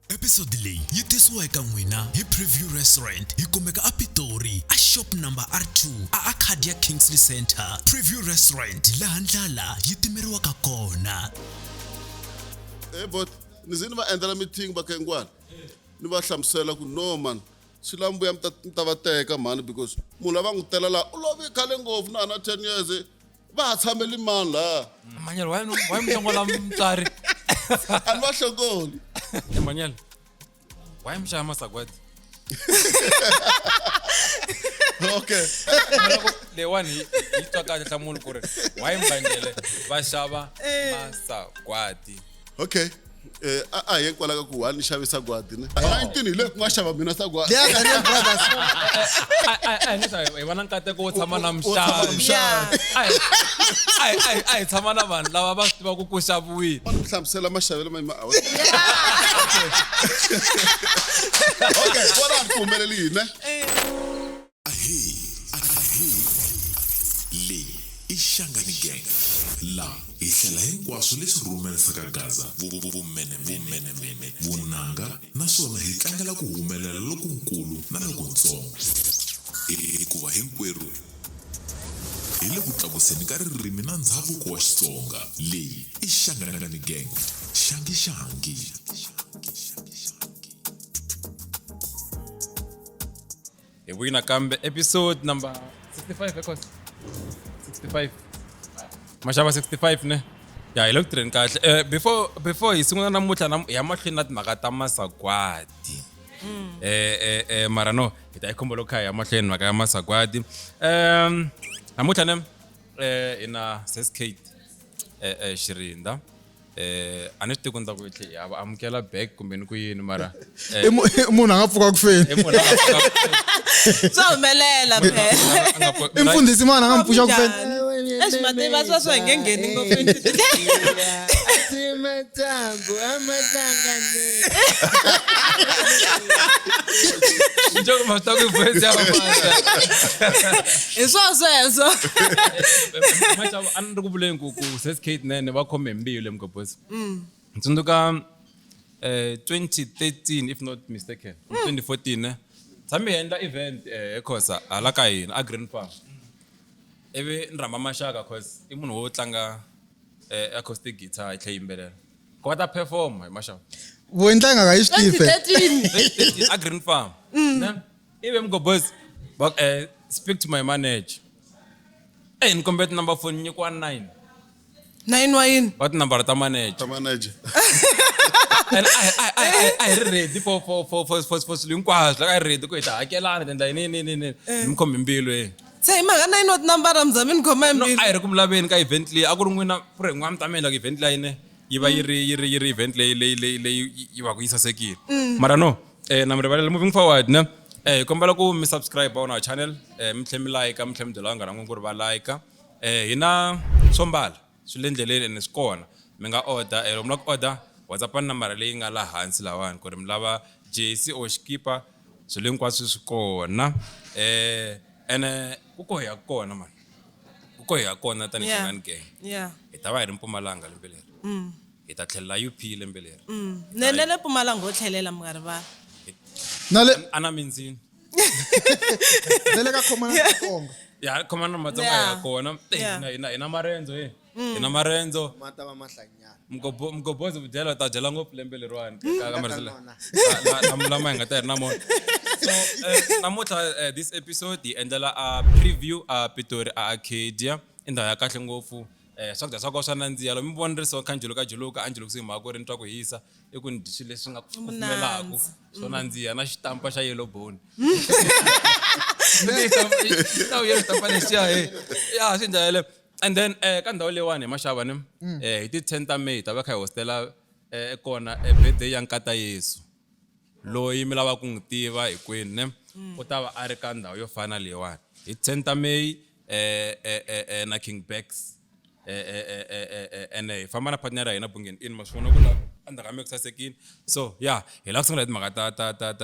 Episode leyi yi tisiwa eka n'wina hi Preview Restaurant yi kumeka a Pitori a shop number R2 a Arcadia Kingsley Center. Preview Restaurant laha ndlala yi timeriwaka kona. Hey bot, ni ze ni va endlela meeting va Kengwana. Ni va hlamusela ku no man, swi lava mi vuya mi ta mi ta va teka mhani because munhu la va n'wi tela laha u love khale ngopfu na na 10 years va ha tshameli mani laha. Emmanuel, why mi hlongola mutswari? A ni va hlongoli. Emmanuel, why mi xava masagwadi? Okay. Leyiwani hi twa kahle nhlamulo ku ri why mbangele va xava masagwadi. Okay. A hi kwala ka ku wa ni xavisa gwadi ne. 19 hi le ku nga xava mina sagwadi. They are Ghanaian brothers. A hi nge hi va na nkateko wo tshama na Wo tshama na muxavi. muxavi. A hi tshama na vanhu lava va swi tivaka ku xaviwile. Ni hlamusela maxavelo ma ma. Okay, vona ku humeleli yini ne? Ahee, ahee. Leyi i Shangani Gang. La hi hlela hinkwaswo leswi rhumerisaka Gaza vumenemene, vunanga naswona hi tlangela ku humelela lokunkulu na lokuntsongo. Hikuva hinkwerhu hi le ku tlakuseni ka ririmi na ndzhavuko wa Xitsonga. Leyi i Shangani Gang. Xangi xangi. Hi vuyi nakambe episode number 65 ekos 65 maxava 65 ne ya hi le ku tirheni kahle before hi sungula namuntlha na ya mahlweni na timhaka ta masagwadi mara no hi ta yi khombo loko kha hi ya mahlweni mhaka ya masagwadi namuntlha ne hi na Sis Kate Xirinda a ni swi tivi ku ni ta ku tlhe ya va amukela back kumbe ni ku yini mara I munhu a nga pfuka ku feni. I munhu a nga pfuka ku feni. Swa humelela phela. A nga pfuka- I mfundhisi mani a nga mi pfuxa ku feni. Exi mativa sweswo hi nge ngheni ngopfu into Njoko ma swi tiva ku voice ya vamandla. Hi swo sweswo. Maxavo a ni ri ku vuleni ku Sis Kate nene va khome hi mbilu emugobhosi. Ni tsundzuka 2013 if not mistaken, 2014 ne. Tshame hi endla event eKhosa hala ka hina a Green Farm. Ivi ni rhamba maxaka cause i munhu wo tlanga acoustic guitar yi tlhe yimbelela. Ku va ta perform hi maxaka. Vo endla nga yi swi tivi. 2013. A Green Farm. Ne? Ivi mugobhosi va speak to my manager. Ni kombela ti-number phone nyikiwa 9. 9 wa yini? Va tinambara ta manager. Ta manager. And a hi ri ready for swilo hinkwaswo. Like a hi ri ready ku hi ta hakelana tindlela yini yini yini. Ni mi khome mbilu eh. Se hi mhaka 9 wa tinambara mi za mi ni khoma hi No, mbilu. a hi ri ku mulaveni ka event leyi a ku ri n'wina ku ri n'wina mi ta mi endla ku event leyi ne yi va yi ri yi ri yi ri event leyi leyi leyi leyi yi va ku yi sasekile. Mara no, na mi rivalela moving forward ne. Hi kombela ku mi subscribe on our channel, mi tlhela mi like, mi tlhela mi byela vanghana n'wina ku ri va like. Hi na swo mbala swi le ndleleni ene swi kona. Mi nga order, loko mi lava ku order WhatsApp nambara leyi nga laha hansi lahawani ku ri mi lava jersey or xikipa swilo hinkwaswo swi kona. Ene ku koho hi ya kona mani. Ku koho hi ya kona tanihi Shangani Gang. Hi ta va hi ri Mpumalanga lembe leri. Hi ta tlhelela UP lembe leri. Ne ne le Mpumalanga ho tlhelela mi nga rivali. Na le A na mindzini. Na le ka khomana na Matsonga. Ya khomana na Matsonga ya kona. Hi na marendzo he. Hi na marendzo. Ma ta va mahlanyana. Mugobhozi vudyela ta dyela ngopfu lembe leriwani. Ka Ka marendzo nona. lama hi nga ta hi ri na mona. So namuntlha this episode hi endlela a preview a Pitori a Arcadia. I ndhawu ya kahle ngopfu. Swakudya swa kona swa nandziha. Loko mi vona ri so kha ni juluka juluka a ni julukisi hi mhaka ku ri ni twa ku hisa. I ku ni dyi swilo leswi nga kufumelaka swo nandziha na xitampa xa yellow bone. Xitampa lexiya he. Ya swi ndlela yeleyo. And then ka ndhawu leyiwani hi maxava ni hi ti 10 ta May hi ta va kha hi hostela kona birthday ya Nkata Yesu. Loyi mi lavaka ku n'wi tiva hinkwenu ne u ta va a ri ka ndhawu yo fana leyiwani. Hi 10 ta May na King Bax. Ene hi famba na partner ya hina Bungeni Inn ma swi vona ku la endzhaku ka me ku sasekile. So yeah, hi lava ku sungula hi timhaka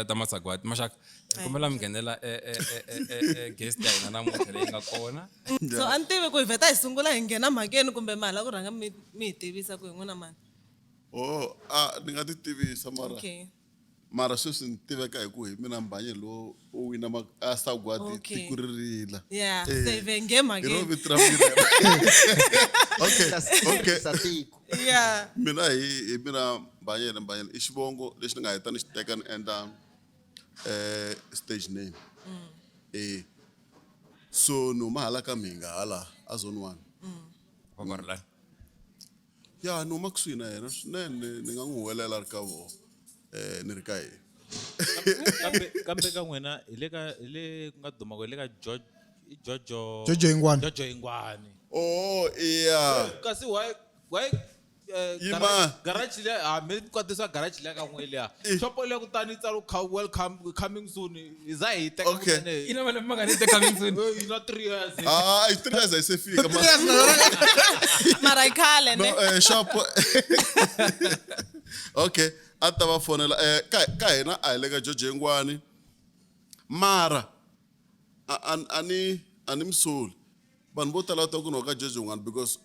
ta masagwadi. Maxaka, hi kombela mi nghenela guest ya hina namuntlha leyi nga kona. So a ni tivi ku hi vheta hi sungula hi nghena mhakeni kumbe ma ha lava ku rhanga mi hi tivisa ku hi n'wina mani. Oh, a ni nga ti tivisa mara. Okay. Mara sweswi ni tiveka hi ku hi mina mbanye lowo u wina a sagwadi tiko ri rila. Yeah, se ve nge Hi ro mhakeni. vito ra mina. Okay, okay. Tiko. Yeah. Mina hi mina Mbanyele Mbanyele i xivongo lexi ni nga heta ni xi teka ni endla stage name. So ni huma hala ka Mhinga hala a zone 1. Vakorlani. Ya ni huma kusuhi na yena swinene ni nga n'wi huwelela ri ka voho ni ri ka yena. Kambe ka n'wina hi le ka hi le ku nga duma ku hi le ka George i Jojo Jojo Yingwani. Jojo Yingwani. Oh yeah. Kasi why Yima. garage liya hambi kwatisa garage liya ka n'we liya. Xopo liya kutani yi tsariwa welcome coming soon. Hi za hi teka Okay. kutani- Ina malembe mangani te coming soon? Eh, ina 3 years. Ah, i 3 years a yi se fika. Mara i khale No, ne. xopo. Okay, a ta va fonela ka hina a hi le ka Jojo Yingwani. Mara a ni a ni misoli. Vanhu vo tala va ta ku ni wa ka Jojo Yingwani because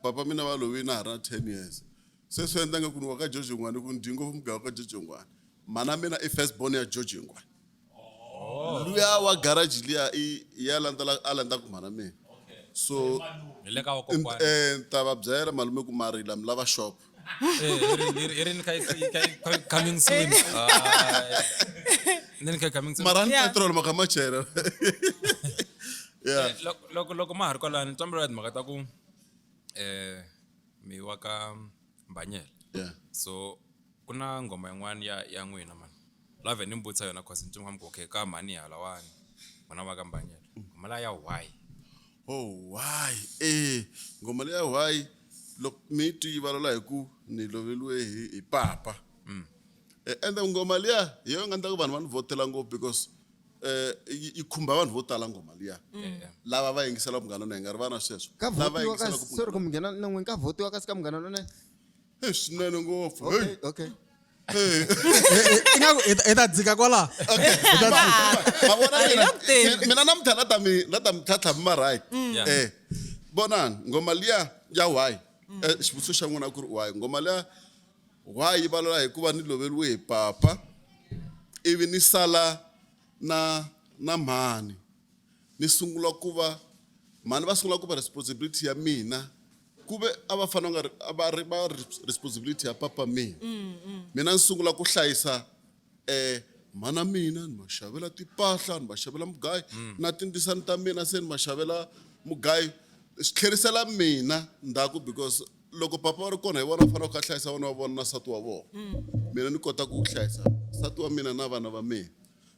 papa mina va lovile na ha ri na 10 years. Se swi endla nga ku ni wa ka Jojo Yingwani ku ni dyi ngopfu muganga wa ka Jojo Yingwani. Mana mina i first born ya Jojo Yingwani. Luya wa garage liya i ya landzela a landza ku mhana mina. So Hi le ka wa kokwana. ni ta va byela malume ku marila mi lava shop. Hi ri ni kha yi coming soon. Ah, ni ri kha yi coming soon. Mara ni Yeah. petrol ma kha ma chela. Yeah. Loko ma ha ri kwalano ni twa timhaka ta ku mi wa ka Mbanyele. Yeah. So ku na nghoma yin'wana ya n'wina man. Lave ni mi vutisa yona cause ni twa ku okay ka mhani halawani n'wana wa ka Mbanyele. Nghoma liya ya why? Oh why? Nghoma liya why? Loko mi twi yi vulavula hi ku ni loveriwe hi papa. Ende nghoma liya hi yona yi nga endla ku vanhu va ni vhotela ngopfu because yi khumba vanhu vo tala nghoma liya. Lava va yingiselaka Munghana Lonene, hi nga rivala na sweswo. Ka Lava vhotiwa ka yingiselaka sorry ku munghana na n'wina ka vhotiwa kasi ka Munghana Lonene. Hey, swinene ngopfu. Okay, Hey. okay. Ingaku hi ta dzika kwala. Ma vona Hi mina, le ku teni. mina namuntlha na ta mi tlhantlha mi ma right. Yeah. Vonani nghoma liya ya why? Xivutiso xa n'wina ku ri why? Nghoma liya why yi vulavula hikuva ni loveriwe hi papa ivi ni sala na mhani. Ni sungula ku va mhani va sungula ku va responsibility ya mina. Ku ve a va fanele nga ri, a va ri va responsibility ya papa mina. Mina ni sungula ku hlayisa mhana mina, ni va xavela timpahla, ni va xavela mugayo, na tindzisana ta mina se ni va xavela mugayo. Swi tlherisela mina ndzhaku because loko papa va ri kona hi vona va fanele ku hlayisa vana va vona na nsati wa vona. Mina ni kota ku hlayisa nsati wa mina na vana va mina.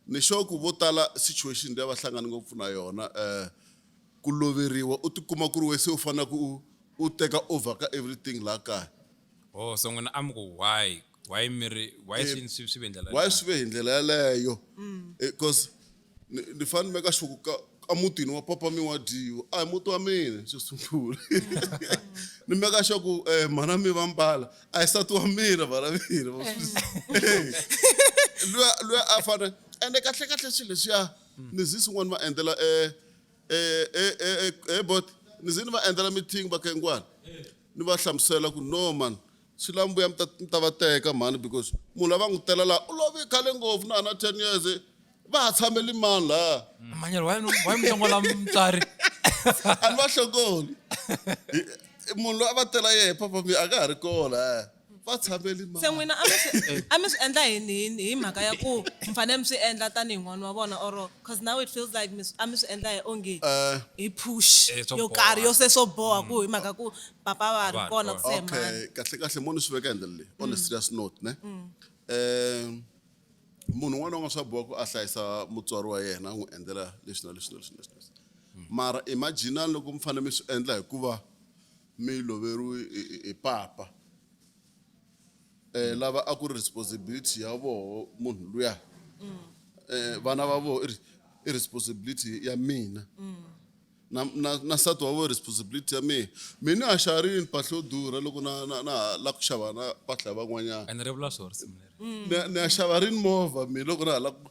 Ni sure ku vo tala situation leyi va hlangana ngopfu na yona ku loveriwa u tikuma ku ri we se u fanele ku u teka over ka everything laha kaya. Oh, so n'wina a mi ku why? Why mi ri, why swi ve hi ndlela Why leyi? swi ve hi ndlela yeleyo? Because ni fanele ni meka sure ku ka mutini wa papa mi wa dyiwa. A hi muti wa mina xo sungula. Ni meka sure ku mhana mi va mbala. A hi nsati wa mina mhana mina. Luya a fanele ende kahle kahle swilo leswiya ni zi swin'wana va endlela bot ni zi ni va endlela meeting va Kengwana. Ni va hlamusela ku no man swi lava mi vuya mi ta va teka mhani because munhu lava n'wi tela laha u lovi khale ngopfu na na 10 years va ha tshameli mani laha. Manyelo, why mi hlongola mutswari? A ni va hlongoli. Munhu loyi a va tela yehe papa mi a ka ha ri kona. Va tshameli mani. Se n'wina a mi swi endla hi mhaka ya ku mi fanele mi swi endla tanihi n'wana wa vona or because now it feels like a mi swi endla hi onge hi push Swo yo boha. karhi yo se swo boha ku hi mhaka ku papa va ri Va ri kona kona. ku se Okay, mhani. kahle kahle mo ni swi veka hi ndlela leyi on a serious note ne. Munhu un'wana na un'wana swa boha ku a hlayisa mutswari wa yena a n'wi endlela leswi na leswi na leswi na leswi. Mara imagine loko mi fanele mi swi endla hikuva mi loveriwe hi papa. Lava a ku ri responsibility ya voho munhu luya. Vana va voho i responsibility ya mina. Na nsati wa voho responsibility ya mina. Mina a xa rini mpahla yo durha loko na la ku xava na mpahla ya van'wanyana. Ene ri vula swona risimu leri. Ni ya xava rini movha mina loko na ha la ku,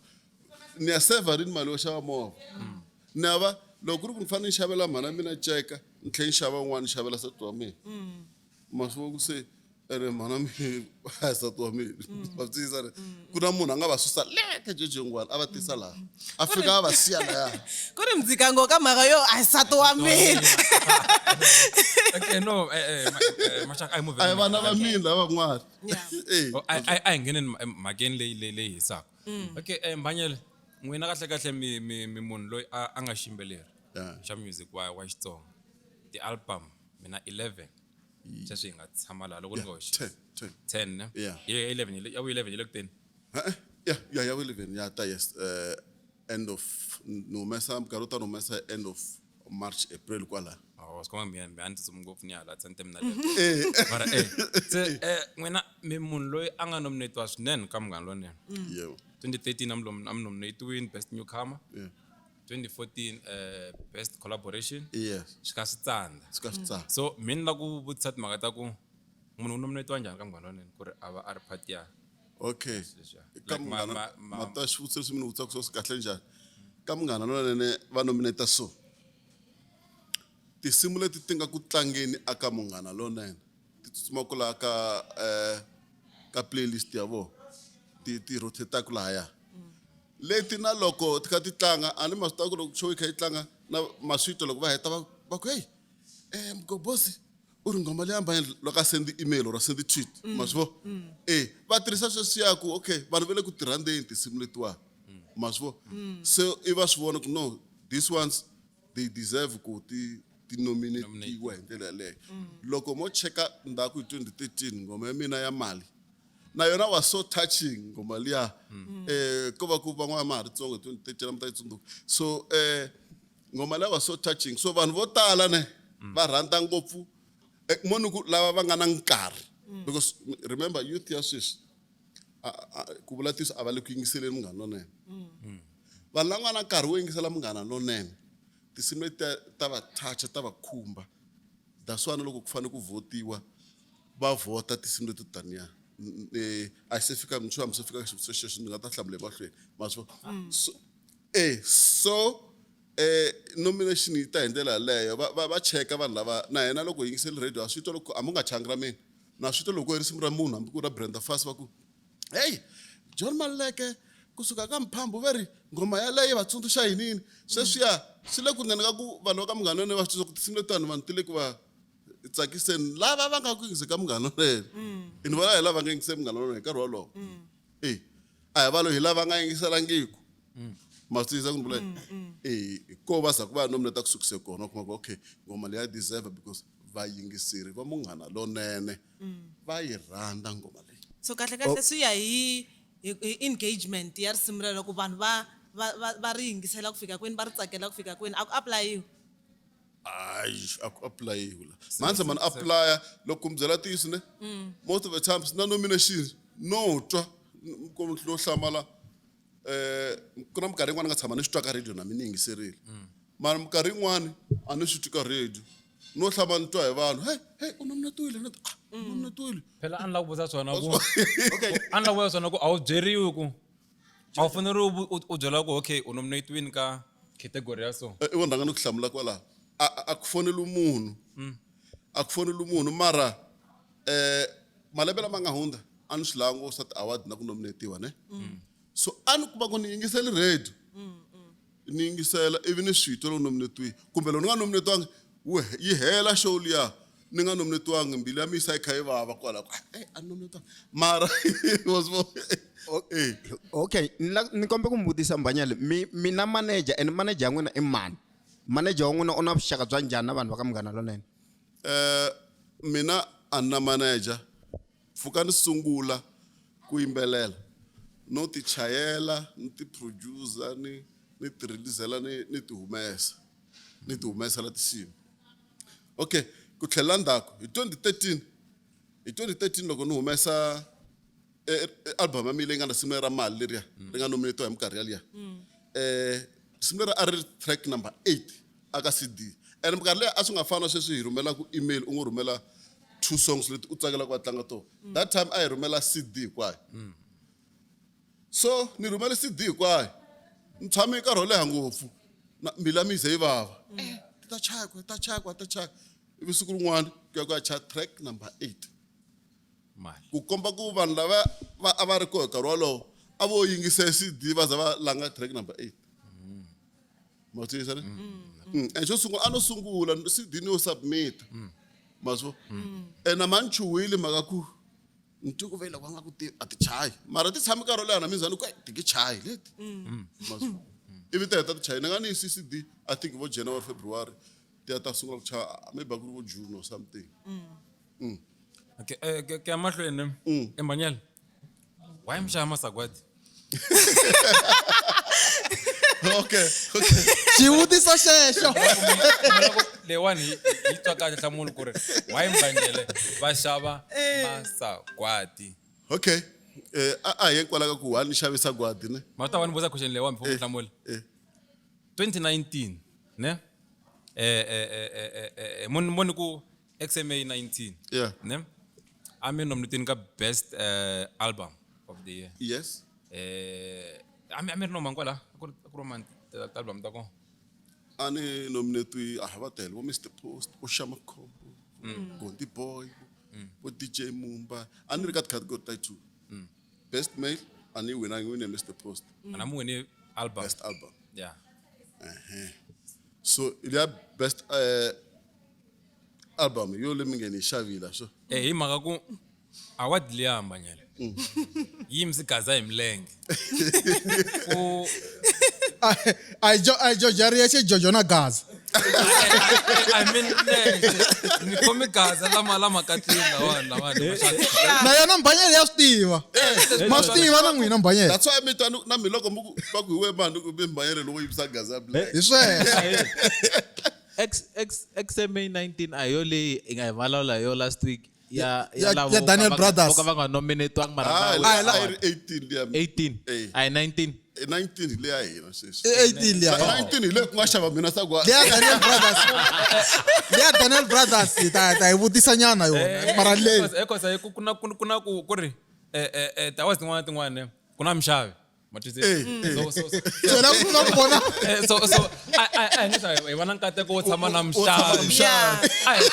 ni ya save rini mali yo xava movha. Ni ya va loko ku ri ku ni fanele ni xavela mhana mina nceka, ni tlhela ni xava un'wana ni xavela nsati wa mina. Ma swi vona ku se Ene mhana mi a nsati wa mina va tiyisa ri ku na munhu a nga va susa le ka jejengwana a va tisa laha a fika a va siya laya ku ri mdzikango ka mhaka yo a hi nsati wa mina Okay, no, maxaka a hi a hi vana va mina lavan'wana. Eh. Oh, a hi ngheneni mhakeni leyi hisaka. Okay, Mbhanyele, n'wina kahle kahle mi munhu loyi a nga xiyimbeleri xa music wa Xitsonga. Ti-album mina 11 sweswi hi nga tshama laha loko ni nga hoxi. 10, 10. 10 ne? Yeah. Ya 11 yi le ya vu 11 yi le ku teni. Eh, ya vu 11 ya ta, yes. End of ni humesa nkarhi wo ta ni humesa end of March, April kwala. Oh, swi komba mina a ni tsutsumi ngopfu ni hala tsante mina le. Mara se n'wina mi munhu loyi a nga nominatiwa swinene ka Munghana Lonene. Yebo. 2013 a mi nominatiwini best newcomer. Yeah. 2014 best collaboration. Yes. Swi ka swi tsandza. Swi ka swi tsandza. So mina la ku vutisa timhaka ta ku munhu u nominatiwa njhani ka Munghana Lonene ku ri a va a ri part ya Okay. leswiya. Ka Like Munghana mata xivutiso lexi mi ni vutisaka swo swi kahle njhani? Ka Munghana Lonene va nominate so. Tinsimu leti ti nga ku tlangeni aka Munghana Lonene ti tsutsumaka laha ka playlist ya vona ti rotate-aka lahaya. Leti na loko ti kha ti tlanga a ni ma swi tiva ku loko show yi kha yi tlanga na maswito loko va heta va ku hey, Mgobozi u ri nghoma leyi ambanyeni loko a send email or a send tweet ma swi vona. Va tirhisa sweswiya ku okay vanhu va le ku tirhandzeni tinsimu letiwa ma swi vona. Se i va swi vona ku no these ones they deserve ku ti nominatiwa hi ndlela yaleyo. Loko mo cheka ndzhaku hi 2013 nghoma ya mina ya mali na yona was so touching nghoma liya. Ko va ku van'wana ma ha ri tsongo hi 2013 a mi ta yi tsundzuka. So nghoma liya was so touching. So vanhu vo tala ne va rhandza ngopfu mo ni ku lava va nga na nkarhi because remember youth ya sweswi ku vula ntiyiso a va le ku yingiseleni Munghana Lonene. Vanhu lava nga na nkarhi wo yingisela Munghana Lonene tinsimu leti ta va touch ta va khumba. That's why na loko ku fanele ku votiwa va vhota tinsimu leti taniya. A se fika mi se fika xivutiso xexo ni nga ta hlamula emahlweni ma swi vona. So nomination yi ta hi ndlela yaleyo va cheka vanhu lava na hina loko hi yingiseli radio a swi twa loko a mu nga changi ra mina na swi twa loko i risimu ra munhu hambi ku ri ra Brenda Fassie va ku hey John Maluleke kusuka ka Mphambu va ri nghoma yaleyo va tsundzuxa yinini sweswiya swi le kunene ka ku vanhu va ka Munghana Lonene va swi twisisa ku tinsimu letiwani vanhu ti le ku va tsakiseni lava va nga ku yingise ka Munghana Lonene. Ni vona hi lava nga yingise Munghana Lonene hi nkarhi wolowo. A hi valo hi lava nga yingiselangiku. Ma swi twisisa ku ni vula yini? Ko va za ku va nominate ku sukise kona u kuma ku okay nghoma leyi ya deserve because vayingiseri va Munghana Lonene va yi rhandza nghoma leyi. So kahle kahle swi ya hi engagement ya risimu rero ku vanhu va ri yingisela ku fika kwini va ri tsakela ku fika kwini a ku apply-iwi. Ayi, a ku apply-iwi la. Mhani tshama ni apply-a loko ku mi byela ntiyiso ne most of the times na nomination no twa no hlamala ku na minkarhi yin'wana ni nga tshama ni swi twa ka radio na mina ni yingiserile. Mara minkarhi yin'wani a ni swi twi ka radio no hlama ni twa hi vanhu hey hey u nominatiwile ni u nominatiwile. Phela a ni lava ku vutisa swona ku a ni lava ku vutisa swona ku a wu byeriwi ku a wu fanele u byela ku okay u nominatiwini ka category ya so. I vona rhanga ni ku hlamula kwalaho a ku foneli munhu a ku foneli munhu mara malembe lama nga hundza a ni swi lava ngopfu swa ti-award na ku nominatiwa ne. So a ni kuma ku ni yingiseli radio ni yingisela ivi ni swi twa loko nominatiwile kumbe loko ni nga nominatiwangi yi hela show liya ni nga nominatiwangi mbilu ya mina yi kha yi vava kwalaho a ni nominatiwangi mara wa swi vona. Okay ni kombe ku mi vutisa Mbhanyele mi na manager and manager ya n'wina i mani? Manager wa n'wina u na vuxaka bya njhani na vanhu va ka Munghana Lonene? Mina a ni na manager pfuka ni sungula ku yimbelela no ti chayela ni ti producer ni ti releasela ni ti humesa ni ti humesela tinsimu. Okay ku tlhelela ndzhaku hi 2013 hi 2013 loko ni humesa album ya mina leyi nga na risimu ra mali leriya ri nga nominatiwa hi minkarhi yaliya. Risimu leri a ri track number 8 aka CD and minkarhi leyi a swi nga fani na sweswi hi rhumelaka email u ngo rhumela 2 songs leti u tsakelaka ku va tlanga tona. That time a hi rhumela CD hinkwayo. So ni rhumele CD hinkwayo ni tshame nkarhi wo leha ngopfu na mbilu ya mina yi ze yi vava. Ti ta chaya ta chaya ta chaya ivi siku rin'wana ku ya ku ya chaya track number 8. Mali. Ku komba ku vanhu lava va a va ri koho nkarhi wolowo a vo yingisa CD va za va langa track number 8. Ma twisisa ne? And xo sungula a no sungula CD ni yo submit. Ma swi vona? Ene ma ni chuhile mhaka ku ni twe ku ve loko va nga ku tivi a ti chayi mara ti tshame nkarhi wo leha na mina ni ku ti nge chayi leti. Ma swi vona? Ivi ti heta ti chayi ni nga ni yisi CD I think vo January February ti ya ta sungula ku chaya maybe a ku ri vo June or something. Okay, ke ya mahlweni Emmanuel. Why mi xava masagwadi? Okay. Okay. Xivutiso xexo. Leyiwani hi twa kahle nhlamulo ku ri why mbanyele va xava masagwadi. Okay. A hi yeni kwala ka ku why ni xavisa gwadi ne? Ma ta va ni vutisa question leyiwani before mi hlamula. 2019 ne? Mo ni ku XMA 19. Yeah. Ne? A mi nominatini ka best album of the year. Yes. A mi ri no kwala a ku ri mani album ta kona. A ni nominate a va tele vo Mr Post, vo Shama Khombo, Gondi Boy, vo DJ Mumba. A ni ri ka ti-category ta two. Best male a ni winangi wine Mr Post. Ana mu wine album. Best album. Yeah. So liya best album yo le mi nge ni xavile so. Hi mhaka ku award liya mbanyele. Yi yimisi gaza hi milenge. Ku A jojo ri yexe jojo na gaza. I mean ni khomi gaza lama katleni lawani. Na yona mbanyele ya swi tiva. Ma swi tiva na n'wina mbanyele. That's why mi twa na mi loko mi ku va ku hi we mani ku mi mbanyele loko yimisa gaza black. Hi sweswo. X XMA 19 a yo leyi hi nga hi vulavula hi yo last week ya lavo ya Daniel Brothers. vo ka va nga nominatiwanga mara Ah, va a wina yi ri 18 liya. 18 a hi 19. 19 hi leya hina sweswi. 18 liya. 19 hi leyi ku nga xava mina sagwa. Liya Daniel Brothers. Liya Daniel Brothers hi ta hi vutisa nyana yona. Mara leyi. Ekosa ku na ku na ku ku ri ti-awards tin'wana na tin'wana ku na mixavi. Ma twisisa? So Byela ku nga vona. So a hi nge hi va na nkateko wo tshama na Wo tshama na mixavi. mixavi.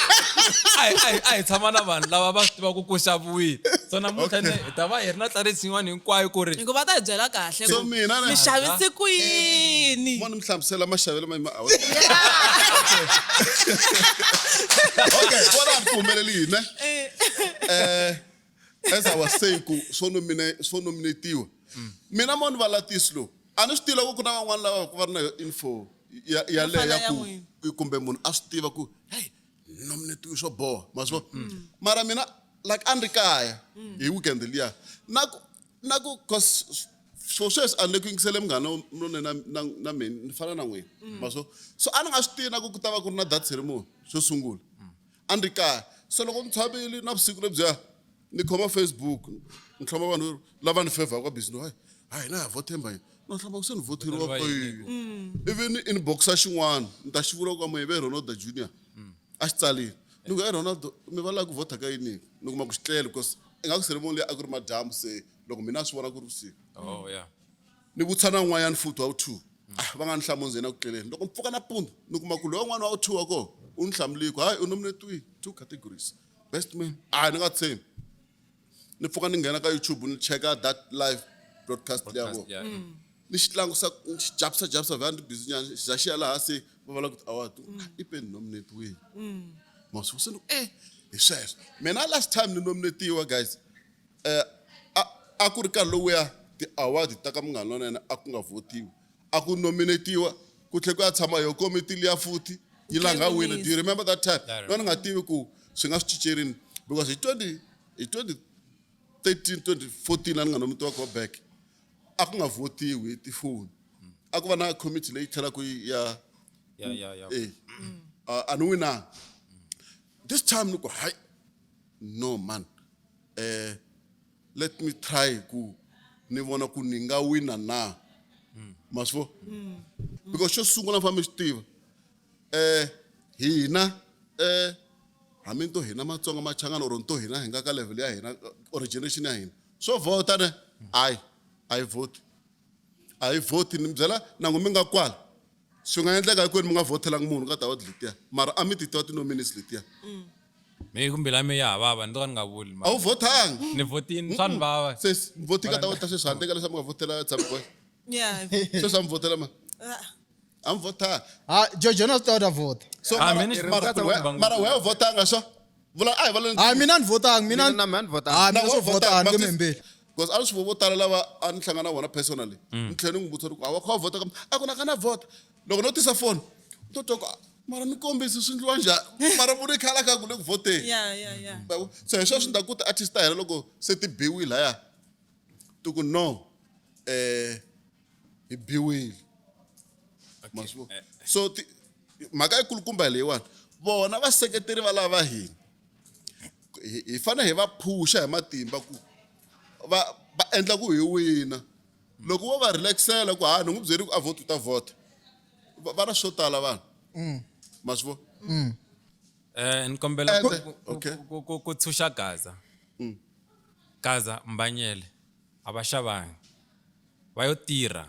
A hi tshama na vanhu lava va swi tivaka ku xaviwile. So namuntlha ne hi ta va hi ri na clarity yin'wana hinkwayo ku ri Hikuva va ta hi byela kahle So ku mina mi xavise ku yini. Mo ni mi hlamusela maxavelo ma ma Okay, vona ku humelele yini ne? As I was saying ku swo nominatiwa. Mina mo ni va latisi lo. A ni swi tiva ku ku na van'wani lava va ri na yo info ya yaleyo ya ya ku n'wina. kumbe munhu a swi tiva ku hey nominatiwe swo boha ma swi vona. Mara mina like a ni ri kaya hi weekend liya na ku cause so sweswi a ni le ku yingisele munghana lonene na mina ni fana na n'wina ma swi vona. So a ni nga swi tivi na ku ku ta va ku ri na that ceremony xo sungula. A ni ri kaya. So loko ni tshamile na vusiku lebyiya ni khoma Facebook ni hloma vanhu lava ni favor ka business hayi hayi na ha vote mba no hlama ku se ni voteriwa Voteriwa kwihi. Ivi ni inboxa xin'wana ni ta xi vula ku mi ve Ronaldo Junior a xi tsalile ni ku Ronaldo mi va lava ku vhota ka yini ni kuma ku xi tlele because ingaku ceremony leyi a ku ri madyambu se loko mina a swi vona ku ri vusiku. Oh yeah. Ni vutisa na un'wanyana futhi wa 2 ah va nga ni hlamuli ndzeni ku tleleni loko ni pfuka nampundzu ni kuma ku loyi un'wana wa 2 wa kona u ni hlamulile ku hayi u nominatiwile 2 categories best man ah ni nga tshembi ni pfuka ni nghena ka YouTube ni cheka that live broadcast liya vona. Yeah. Ni xi tlangusa ni xi japisa japisa vhela ni busy nyana xi za xi ya laha se va vula ku award i pe ni nominatiwile. Ma swi se ni ku hi sweswo mina last time ni nominatiwa guys a ku ri nkarhi lowuya ti-award ta ka Munghana Lonene a ku nga votiwi a ku nominatiwa ku tlhela ku ya tshama yo komiti liya futhi yi langa wina. Do you remember that time? No ni nga tivi ku swi nga swi cincerini because hi 2013 2014 a ni nga nominatiwa go back a ku nga votiwi hi tifoni a ku va na committee leyi tlhelaka ya Yeah. A ni winanga this time ni ku hayi no man let me try ku ni vona ku ni nga wina na ma swi vona because xo sungula ni fanele mi swi tiva hina hambi to hina Matsonga Machangana or to hina hi nga ka level ya hina or generation ya hina swo vhota ne hayi a hi vote a hi vote ni mi byela nangu mi nga kwala swi nga endleka hinkwenu mi nga votelanga munhu ka tawadi letiya mara a mi ti tiva ti-nominees letiya. Me kumbe la me ya ha vava ni to ka ni nga vuli A wu vhotanga. Ni vhotini swa ni vava. Sesi, mi vhoti ka ta ta sweswi handle ka leswi mi nga vhotela Tshabi Boy. Yeah. Sweswi a mi vhotela ma. A mi vhotanga. Ha Jojo na swi tiva ta vhota. So Ah, mara mina ni- mara mara wehe u vhotanga swa. Vula a hi valeni. Hayi mina ni vhotanga mina Mina na mina ni vhotanga. Ha mina swo vhota ni nge membeli. Because a ni swi vo tala lava a ni hlangana na vona personally. Ni tlhela ni n'wi vutisa ku a wa kha wa vhota a ku na ka na vhota. Loko no tisa phone, u to twa ku mara ni kombisi swi endliwa njhani. Mara munhu i khala kha ku le ku vhoteni. Yeah, yeah, yeah. So hi swona swi endlaku ku ti-artist ta hina loko se ti biwile laya ti ku no hi biwile. Ma swi vona? So mhaka yikulukumba hi leyiwani vona vaseketeri va lava hina hi fanele hi va phusha hi matimba ku va va endla ku hi wina. Loko vo va relaxela ku ha ni n'wi byeri ku a vote u ta vhota va na swo tala vanhu. Ma swi vona? Ni kombela Okay. ku tshunxa Gaza. Gaza Mbanyele a va xavangi. Va yo tirha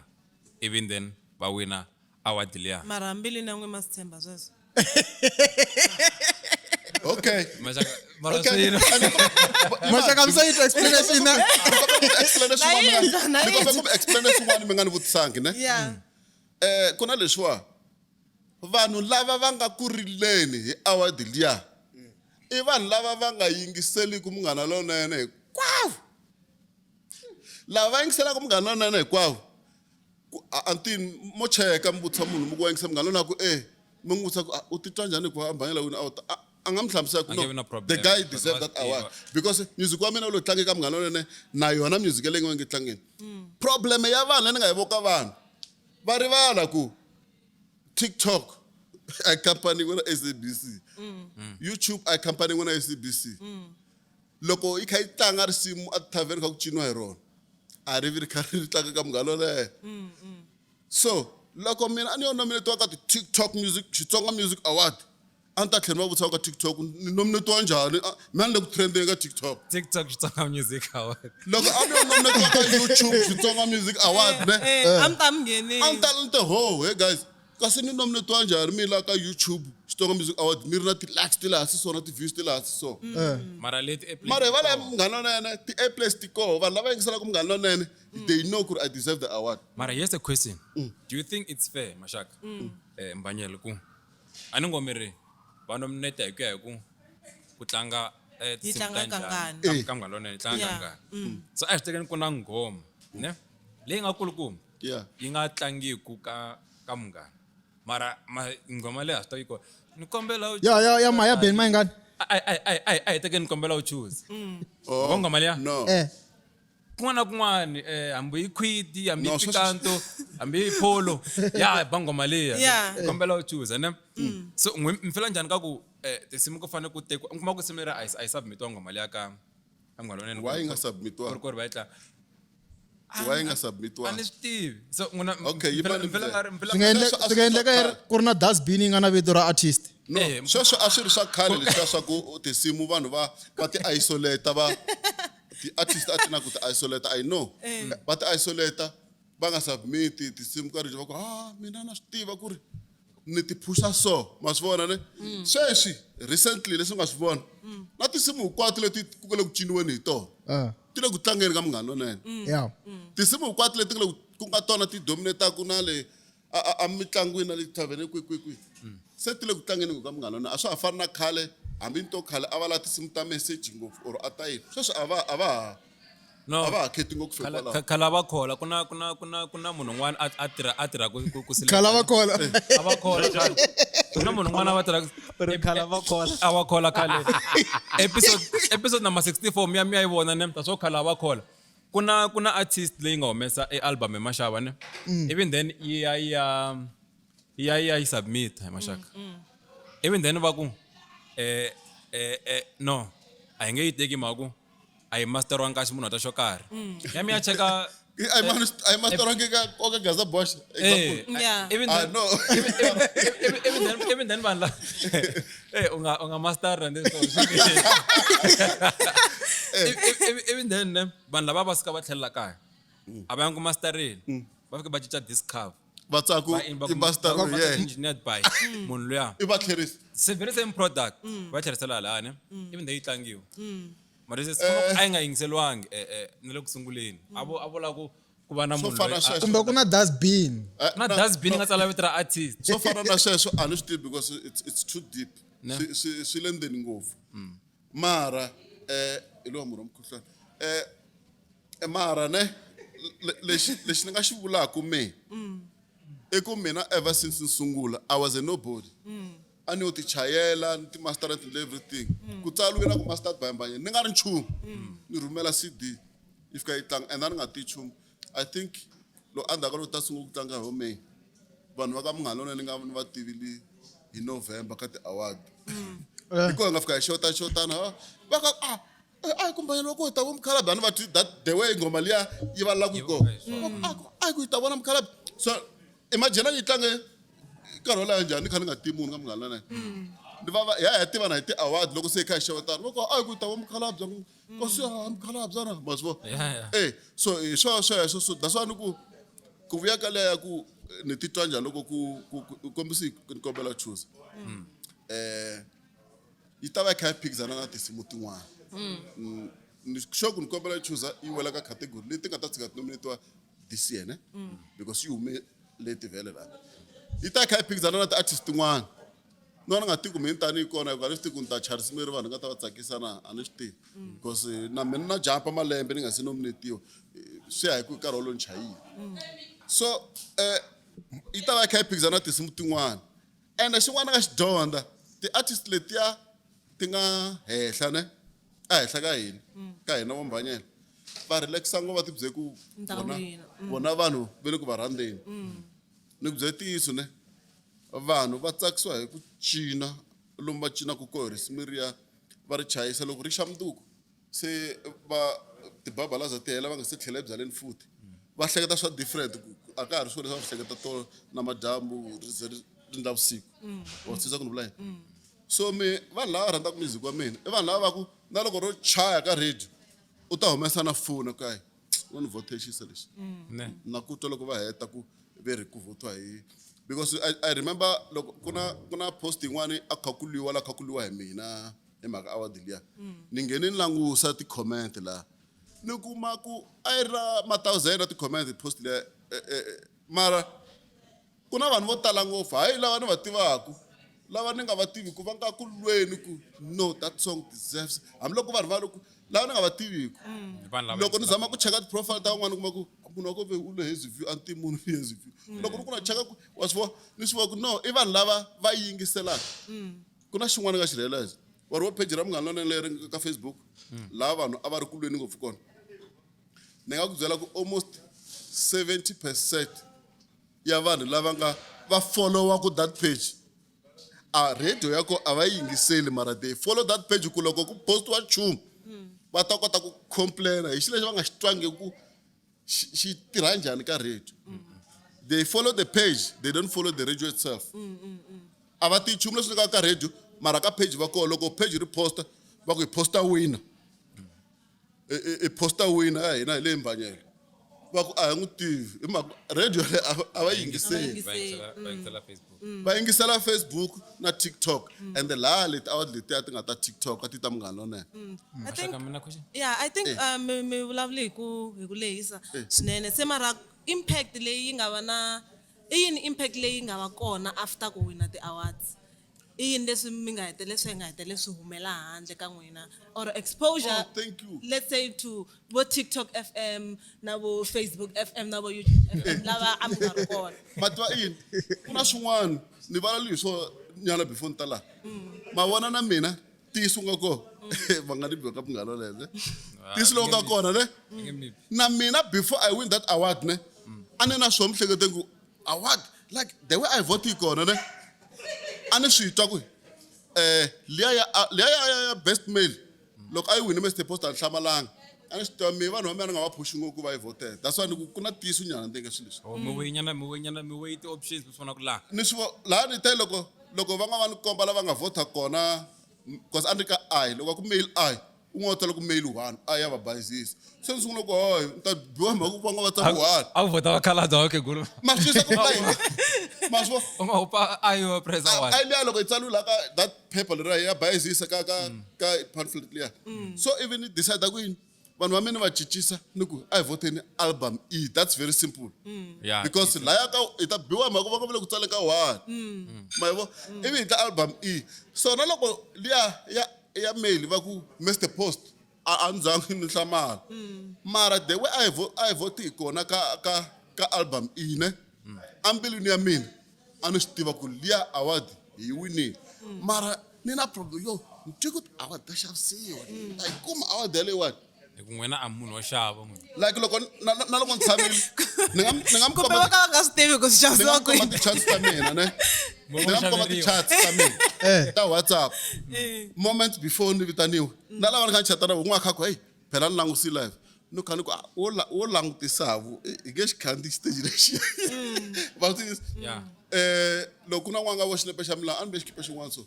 even then va wina award liya. Mara hambi na n'wi ma swi tshemba sweswo. Okay. Maxaka mara Okay. swi yini? Maxaka mi se yi twa explanation na. Ni kombela ku explain swin'wana mi nga ni vutisangi ne? Yeah. Ku na leswiwa vanhu lava va nga ku rileni hi award liya i vanhu lava va nga yingiseliku Munghana Lonene hinkwavo. Lava va yingiselaka Munghana Lonene hinkwavo antini mo cheka mi vutisa munhu mi ku wa yingisa Munghana Lonene a ku mi n'wi vutisa ku u titwa njhani ku Mbanyele wina award a nga mi hlamusela ku no, the guy deserve that award because music wa mina wu le tlangi ka Munghana Lonene na yona music leyi nga nge tlangeni. Problem ya vanhu leyi ni nga yi voka vanhu va rivala ku TikTok I company n'wina SABC. YouTube I company n'wina SABC. Loko yi kha yi tlanga risimu a tavern kha ku ciniwa hi rona a ri vi ri kha ri tlanga ka Munghana Lonene. So loko mina a ni yo nominatiwa ka ti-TikTok Music Xitsonga Music Award a ni ta tlhela ni va vutisa ka TikTok ni nominatiwa njhani mina ni le ku trendeni ka TikTok. TikTok Xitsonga Music Award. Loko a ni yo nominatiwa ka YouTube Xitsonga Music Award ne A mi ta mi nghenile. A ni ta ni te ho hey guys kasi ni nominatiwa njhani mina ka YouTube Xitsonga Music Award mi ri na ti-likes ti le hansi so na ti-views ti le hansi so. Mara leti airplanes Mara hi va lava Munghana Lonene ti-airplanes ti koho vanhu lava yingiselaka Munghana Lonene they know ku I deserve the award. Mara here's a question. Do you think it's fair Maxaka? Mbanyele ku a ni ngo mi ri va nominate hi ku ya hi ku tlanga Yi tlanga kangani ka Munghana Lonene yi tlanga kangani. So a hi swi tekeni ku na nghoma ne leyi nga kulukumba yi nga tlangiku ka Munghana. Mara nghoma leyi a swi ta yi kona ni kombela u Ya ya Maya Ben Mayengani. A hi tekeni ni kombela u choose. Nghoma liya? No. Kun'wana na kun'wana hambi yi khwiti hambi yi pikanto hambi yi polo ya ba nghoma liya. Kombela u choose ne. So n'wi mi fela njhani ka ku tinsimu ku fanele ku tekiwa mi kuma ku nsimu leri a yi submitiwa nghoma liya ka Munghana Lonene. Why yi nga submitiwa? Ku ri va yi tlanga. Why yi nga submitiwa? A ni swi tivi. So n'wina Okay, yi mi fela nga ri mi fela Swi nga endleka ku ri na dustbin yi nga na vito ra artist. No, sweswo a swi ri swa khale leswiya swa ku tinsimu vanhu va ti isolate va ti-artist a ti na ku ti isolate I know. Va ti isolate va nga submit tinsimu ka radio va ku mina na swi tiva ku ri ni ti phusha so ma swi vona ne. Sweswi recently leswi nga swi vona na tinsimu hinkwato leti ku nga le ku ciniweni hi tona ti le ku tlangeni ka Munghana Lonene. Tinsimu hinkwato leti ku nga tona ti dominataka na le a mitlangwini na le tavern kwi kwi kwi se ti le ku tlangeni ka Munghana Lonene. A swa ha fani na khale hambi ni to khale a va la tinsimu ta message ngopfu or a ta yini sweswi a va No. a va ha kheti ngopfu hikwalaho. Khala va khola ku na ku na ku na ku na munhu un'wana a tirha a tirha ku ku select. Khala va khola. A va khola khale. Ku na munhu un'wana a va tirha ku Khala va khola. A va khola khale. Episode number 64 miya miya yi vona ne ta swo khala va khola. Ku na ku na artist leyi nga humesa e album hi Maxava ne. Even then yi ya yi ya yi ya yi submit hi Maxaka. Even then va ku no a hi nge yi teki mhaka ku a yi masteriwanga kahle munhu a ta xo karhi. Ya mi ya cheka A yi masteriwangi ka ka Gaza Bosh example. Even then, no. Even then vanhu la u nga master na leswo. Even then ne vanhu lava va suka va tlhelela kaya. A va yangi ku masterini. Va fika va cinca disc cover. Va tsaku Va- va i master va- va- yeah. engineered by munhu luya I va tlherisa. Se very same product va tlherisela halaya ne, even though yi tlangiwa, mara se a yi nga yingiseliwangi na le ku sunguleni, a vo lava ku va na Swo munhu fana loyi sweswo. Kumbe ku na dustbin. Na dustbin yi nga tsala vito ra artist. Swo fana na sweswo a ni swi tivi because it's too deep. Ne. Swi le ndzeni ngopfu. Mara hi lowa murhi wa mukhuhlwani. Mara ne lexi ni nga xi vulaka me i ku mina ever since ni sungula I was a nobody. A ni yo ti chayela ni ti master and everything. Ku tsariwe na ku master by Mbanye ni nga ri nchumu. Ni rhumela CD yi fika yi tlanga and a ni nga ti nchumu. I think loko endzhaku ka loko ta sungula ku tlanga hi May, vanhu va ka Munghana Lonene ni nga ni va tivile hi November ka ti-award. Hi kona hi nga fika hi xota xotana va ka a a hi kumbe yena ku hi ta vo mukhalabye a ni va twi that the way nghoma liya yi va la ku kona. Va ku, a hi ku hi ta vona mukhalabye. So imagine yi tlange nkarhi wo leha njhani ni kha ni nga tivi munhu ka Munghana Lonene. Ni va va ya hi tivana hi ti-award loko se hi kha hi xewetana. Va ku a hi ku hi ta vo mukhalabye kasi a mukhalabye na ma swi vona. So hi swona sweswo, so that's why ni ku ku vuya ka leya ku ni titwa njhani loko ku kombisa ni kombela choose. Yi ta va yi kha yi phikizana na tinsimu tin'wana. Ni sure ku ni kombela choose yi wela ka category leti nga ta tshika ti nominatiwa this year ne? Because yi hume leti vhele la. Yi ta kha yi phikizana na ti-artist tin'wana. No ni nga tivi ku mina tani yi kona hikuva a ni swi tivi ku ni ta chaya risimu leri vanhu nga ta va tsakisa na a ni swi tivi. Because na mina na jump malembe ni nga se nominatiwa. Swi ya hi ku nkarhi wolowo ni chayile. So yi ta va yi kha yi phikizana na tinsimu tin'wana. Ende xin'wana nga xi dyondza, ti-artist letiya ti nga henhla ne, a henhla ka hina, ka hina vo Mbhanyela. Va relaxa ngopfu va ti byele ku vona vanhu va le ku va rhandzeni. Ni ku byela ntiyiso ne, vanhu va tsakisiwa hi ku cina lomu va cinaka koho risimu riya va ri chayisa loko ri xa mundzuku se va tibabalaza ti hela va nga se tlhela ebyaleni futhi. Va hleketa swa different ku a ka ha ri swona leswi va swi hleketa tolo na madyambu ri ze ri ndla vusiku. Wa twisisa ku ni vula yini? So me vanhu lava rhandzaka music wa mina i vanhu lava va ku na loko ro chaya ka radio u ta humesa na foni ku hayi va ni vhotexisa lexi. Na ku twa loko va heta ku ve ri ku vhotiwa hi because I remember loko ku na post yin'wani a kha ku lwiwa la kha ku lwiwa hi mina hi mhaka award liya. Ni nghene ni langusa ti-comment la ni kuma ku a yi ri na ma-thousand ya ti-comment post liya, mara ku na vanhu vo tala ngopfu hayi lava ni va tivaku lava ni nga va tiviku va nga ku lweni ku no that song deserves hambiloko vanhu va ri ku lava ni nga va tiviku. Loko ni zama ku cheka ti-profile ta van'wana kuma ku munhu wa ko ve u le Hazyview a ni tivi munhu Hazyview. Loko ni ku na cheka ku wa swi vona ni swi vona ku no i vanhu lava va yingiselaka. Ku na xin'wana nga xi realize va ri wo page ra Munghana Lonene leri nga ka Facebook laha vanhu a va ri ku lweni ngopfu kona. Ni nga ku byela ku almost 70% ya vanhu lava nga va follow ku that page a radio ya ko a va yingiseli mara they follow that page ku loko ku postiwa nchumu va ta kota ku complain hi xilo lexi va nga xi twangi ku xi tirha njhani ka radio. They follow the page, they don't follow the radio itself. A va tivi nchumu leswi nga ka radio mara ka page va kona loko page ri posta va ku hi posta winner. I posta winner ya hina hi le Mbhanyela. Va ku a hi n'wi tivi hi mhaka radio leyi a va yingiseli. Va yingisela Facebook. Va yingisela Facebook na TikTok and laha leti award letiya ti nga ta TikTok a ti ta Munghana Lonene. I think Maxaka mina question. Yeah, I think mi vulavule hi ku lehisa swinene. Se mara impact leyi yi nga va na i yini impact leyi nga va kona after ku wina ti-awards? I yini leswi mi nga hetelela swi nga hetelela swi humela handle ka n'wina or exposure? Oh, thank you. Let's say to vo TikTok FM na vo Facebook FM na vo YouTube FM lava a mi nga ri kona. Matwa i yini? Ku na swin'wana ni vulavula hi swo nyana before ni ta laha. Ma vona na mina ntiyiso nga kona va nga ni biwa ka Munghana Lonene. Ntiyiso lowu nga kona ne? Na mina before I win that award ne, a ni na swo mihleketweni ku award like the way I vote yi kona ne, a ni swi twa ku liya ya best male loko a yi wine Mr Post a ni hlamalanga. A ni swi tiva mi vanhu va mina ni nga va phushi ngopfu ku va yi vhotela. That's why ni ku ku na ntiyiso nyana ndzeni ka swilo leswi. Oh, mi weyinyana, mi weyinyana, mi weyi ti-options mi swi vona ku laha. Ni swi laha ni te loko va nga va ni komba lava nga vhota kona because a ni ka I loko va ku male I Un'wana u tsala ku male one a ya va bayizisa. Se ni sungula ku hayi ni ta biwa hi mhaka ku va nga va tsala one. A ku vhota vakhalabya va khegulu. Ma swi twisisa ku vula yini? Ma swi vona? U nga hupa a yi pressa one. A liya loko yi tsariwe laha ka that paper leriya ya bayizisa ka ka ka pamphlet liya. So even ni decide ku yini vanhu va mina va cincisa ni ku a hi vhoteni album E. That's very simple. Yeah. Because laya ka hi ta biwa mhaka va nga vule ku tsale ka one. Ma yi vona? Ivi hi ta album E. So na loko liya ya ya mail va ku Mr Post a ni zangi ni hlamala. Mara the way a hi a hi vote hi kona ka ka ka album E ne. Ambilwini ya mina a ni swi tiva ku liya award hi yi winile. Mara ni na problem yo ni twe ku award ta xavisiwa. Ta yi kuma award yaleyiwani. Hi ku n'wina a munhu wo xava n'wina. Like loko na na loko ni tshamile ni nga ni nga mi kumbe komba va ka va nga swi tivi ku swi ni nga xavisiwa mi komba kwini ti-chats ta mina ne ni nga mi komba ti-chats ta mina ta WhatsApp moment before ni vitaniwa na lava ni kha ni chata na vona un'wana a kha ku hey phela ni langutisi live ni kha ni ku ah, wo la wo langutisavu hi nge xi khandziyi xiteji lexiya va swi twisisa Yeah. loko ku na n'wana nga vo xinepe xa mina a ni ve xikipa xin'wana so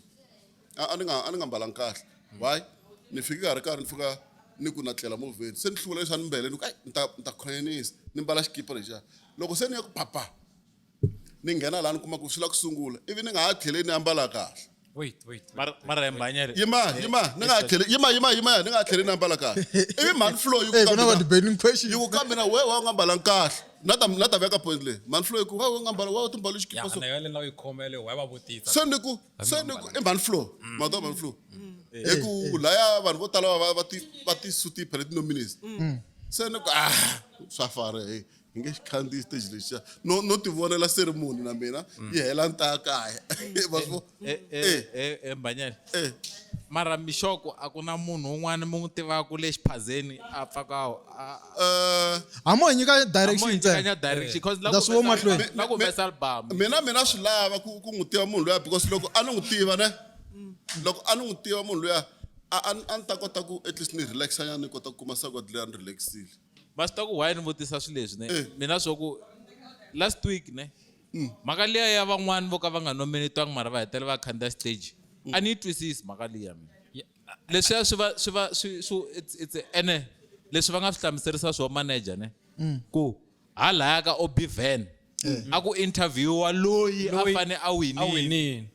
a ni nga a ni nga mbalanga kahle why ni fike ka ha ri karhi ni fika ni ku na tlela movheni se ni hluvula leswi a ni mbele ni ku ai ni ta ni ta khonyanisa ni mbala xikipa lexiya loko se ni ya ku papa ni nghena laha ni kuma ku swi la ku sungula ivi ni nga ha tlheli ni ambala kahle Wait, wait. Mara mara hi mbhanyele. yima yima ni nga ha tlheli yima yima yima ni nga ha tlheli ni ambala kahle ivi mhani flow yi ku Eh, ka ku na va mina debating question yi ku ka mina we wa nga mbalanga kahle na ta na ta veka point leyi mhani flow yi ku we nga mbala we u timbala xikipa Ya, so na yona leyi yi khoma yaleyo why va vutisa. se ni ku se ni ku i mhani flow mhani mhani flow hi ku laya vanhu vo tala va va ti va ti suti phela ti-nominees se ni ku ah swa fana hey hi nge xi khandziyi stage lexiya no no ti vonela ceremony na mina yi hela ni ta ya kaya va swi vona Eh eh mbhanyele. eh Mara mixoko a ku na munhu un'wana mi n'wi tivaka le xiphazeni a pfaka a a mo hi nyika direction ntsena nyika direction because la That's ku wo humesa- mahlweni. la ku humesa album. mina mina swi lava ku ku n'wi tiva munhu luya because loko a ni n'wi tiva ne loko a ni n'wi tiva munhu luya a a a ni ta kota ku at least ni relaxa nyana ni kota ku kuma sagwadi leyi a ni relaxile Va swi tiva ku why ni vutisa swilo leswi ne Eh. mina swo ku last week ne mhaka liya ya van'wani vo ka va nga nominatiwangi mara va hetelela va khandziya stage a ni yi twisisi mhaka liya mina leswiya swi va swi va swi swi it's it's ene leswi va nga swi hlamuserisa swo manager ne ku halaya ka Obi Van a ku interviewa loyi a Loyi fane a A winile winile. a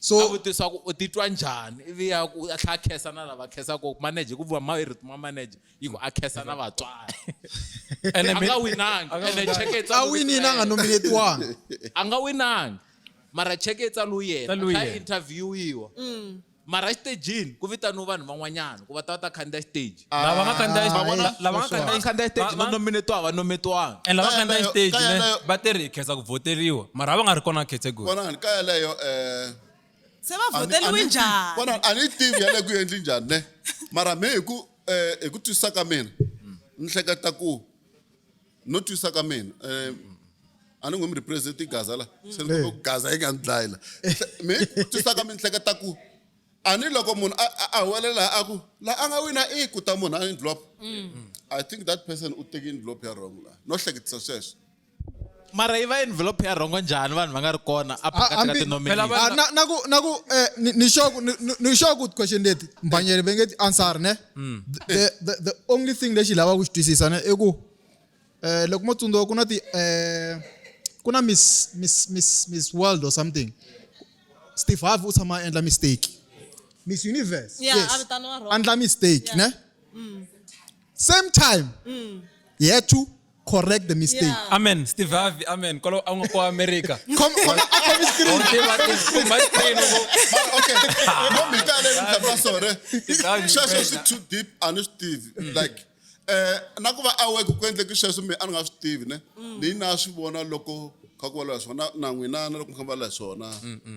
so vutisa ku u titwa njhani ivi ya ku a tlhela a khensa na lava khensaka manager ku vuriwa marito ma manager yi ku a khensa na vatswari Ene a mi- nga winangi ene cheke yi a tsariwe winile a nga nominatiwanga a nga winangi mara cheke yi tsariwe yena Tsariwe a yena. interviewiwa mara xitejini ku vitaniwe vanhu van'wanyana ku va ta va ta khandziya xiteji Lava nga khandziya lava nga va khandziya khandziya xiteji no nominatiwa va nominatiwanga And lava Ka khandziya yaleyo- stage ka ne yaleyo- va tirhi hi khensa ku voteriwa mara a va nga ri kona category. vonani ka yaleyo um se va voteriwe njhani vonani a ni yi tivi yaleyo ku yi endli njhani ne mara me hi ku hi ku twisisa ka mina ni hleketa ku no twisisa ka mina a ni n'wi mi represent gaza la se ni kombe ku gaza yi nga ni dlayi la me hi ku twisisa ka mina ni hleketa ku a ni loko munhu a huwelela a ku la a nga wina i ku ta munhu a envelope I think that person u teke envelope ya wrong la no hleketisa sweswo mara yi va envelope ya rhongo njhani vanhu va nga ri kona a phakati ka hambi- tinominees Ah, na na ku na ku eh, ni ni sure ku ni sure ku question leti mbanyele va nge ti answer ne the only thing lexi hi lavaka ku xi twisisa ne i ku eh loko mo tsundzuka ku na ti eh ku na miss miss miss miss world or something Steve Harvey u tshama a endla mistake Miss Universe Yeah, yes a vitaniwa wrong. endla mistake ne same time he had to correct the mistake Yeah. Amen Steve Harvey amen kwalo a nga ko America. Kom kom a khomi screen Kuma screen u Mara, okay no mhika yaleyo ni hlamula swona Harvey sweswo swi too deep a ni swi tivi like na ku va aware ku endleke sweswo me a ni nga swi tivi ne ni na swi vona loko kha ku vulavula hi swona na n'wina na loko mi kha mi vulavula hi swona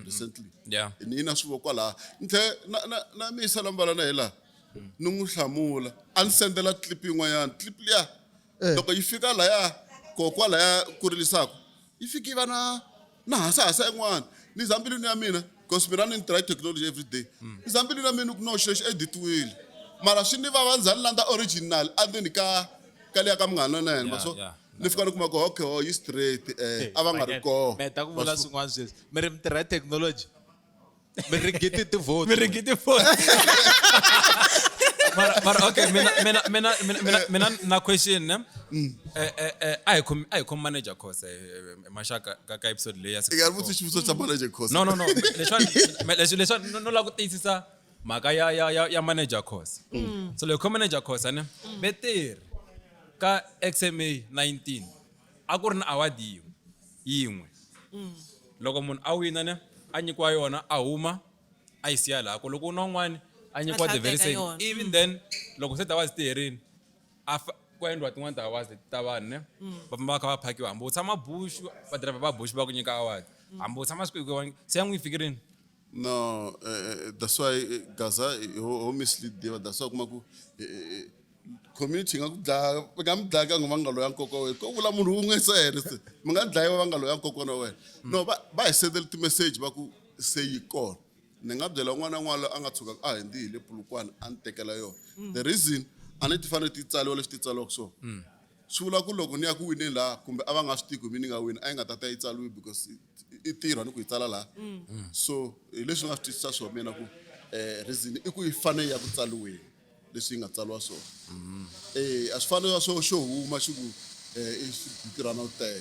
recently Yeah. ni na swi vona kwalaha ni tlhe na na na mi yisa lambala na hi laha ni n'wi hlamula a ni sendela clip yin'wanyana clip liya loko yi fika laya kokwalaya ku rilisaka yi fiki yi va na na hasahasa yin'wana ni za mbilwini ya mina because mina ni try technology every day ni za mbilwini ya mina ku no xilo xi editiwile mara swi ni vava ni za ni landza original endzeni ka ka liya ka munghana na yena so ni fika ni kuma ku okay oh yi straight a va nga ri kona mi heta ku vula swin'wana sweswi mi ri mi tirha technology mi rigiti ti-vote Mi rigiti vote. Mara okay, mina na question ne. A hi khomi manager course maxaka ka episode leyi ya I nga vutisi xivutiso xa manager course. No, leswiwani no lava ku tiyisisa mhaka ya manager course. So loko manager course ane veteri ka XMA 19 a ku ri na award yin'we yin'we. Loko munhu a wina ne, a nyikiwa yona, a huma a yi siya laha ku loko u na un'wani a nyikiwa the very tlhela same. teka yona. Even then loko se ti-awards ti herini, a ku endliwa tin'wani ti-awards leti ta vanhu ne, va famba va kha va phakiwa, hambi u tshama Bushu, va driver va Bushu va ku nyika award, hambi u tshama swikwekwe se ya n'wi yi fikirini. No, that's why Gaza ho mislead diva. That's why kuma ku community nga ku dlaya, va nga mi dlaya ka va nga loya nkoka wa wena. Ko vula munhu wun'we ntsena se mi nga dlayiwa va nga loya nkoka wa wena. No, va hi sendele ti-message va ku se yi kona. Ni nga byela un'wana na un'wana loyi a nga tshuka a hundzi hi le Polokwane a ni tekela yona. The reason a ni ti fanele ti tsariwa leswi ti tsariwaka swona, swi vula ku loko ni ya ku wineni laha kumbe a va nga swi tivi ku mi ni nga wini, a yi nga ta ta yi tsariwi because i tirha ni ku yi tsala laha. So hi leswi ni nga swi twisisa swona mina ku reason i ku yi fanele ya ku tsariweni leswi yi nga tsariwa swona. A swi fanele swo xo huma xi ku i tirha na ku teka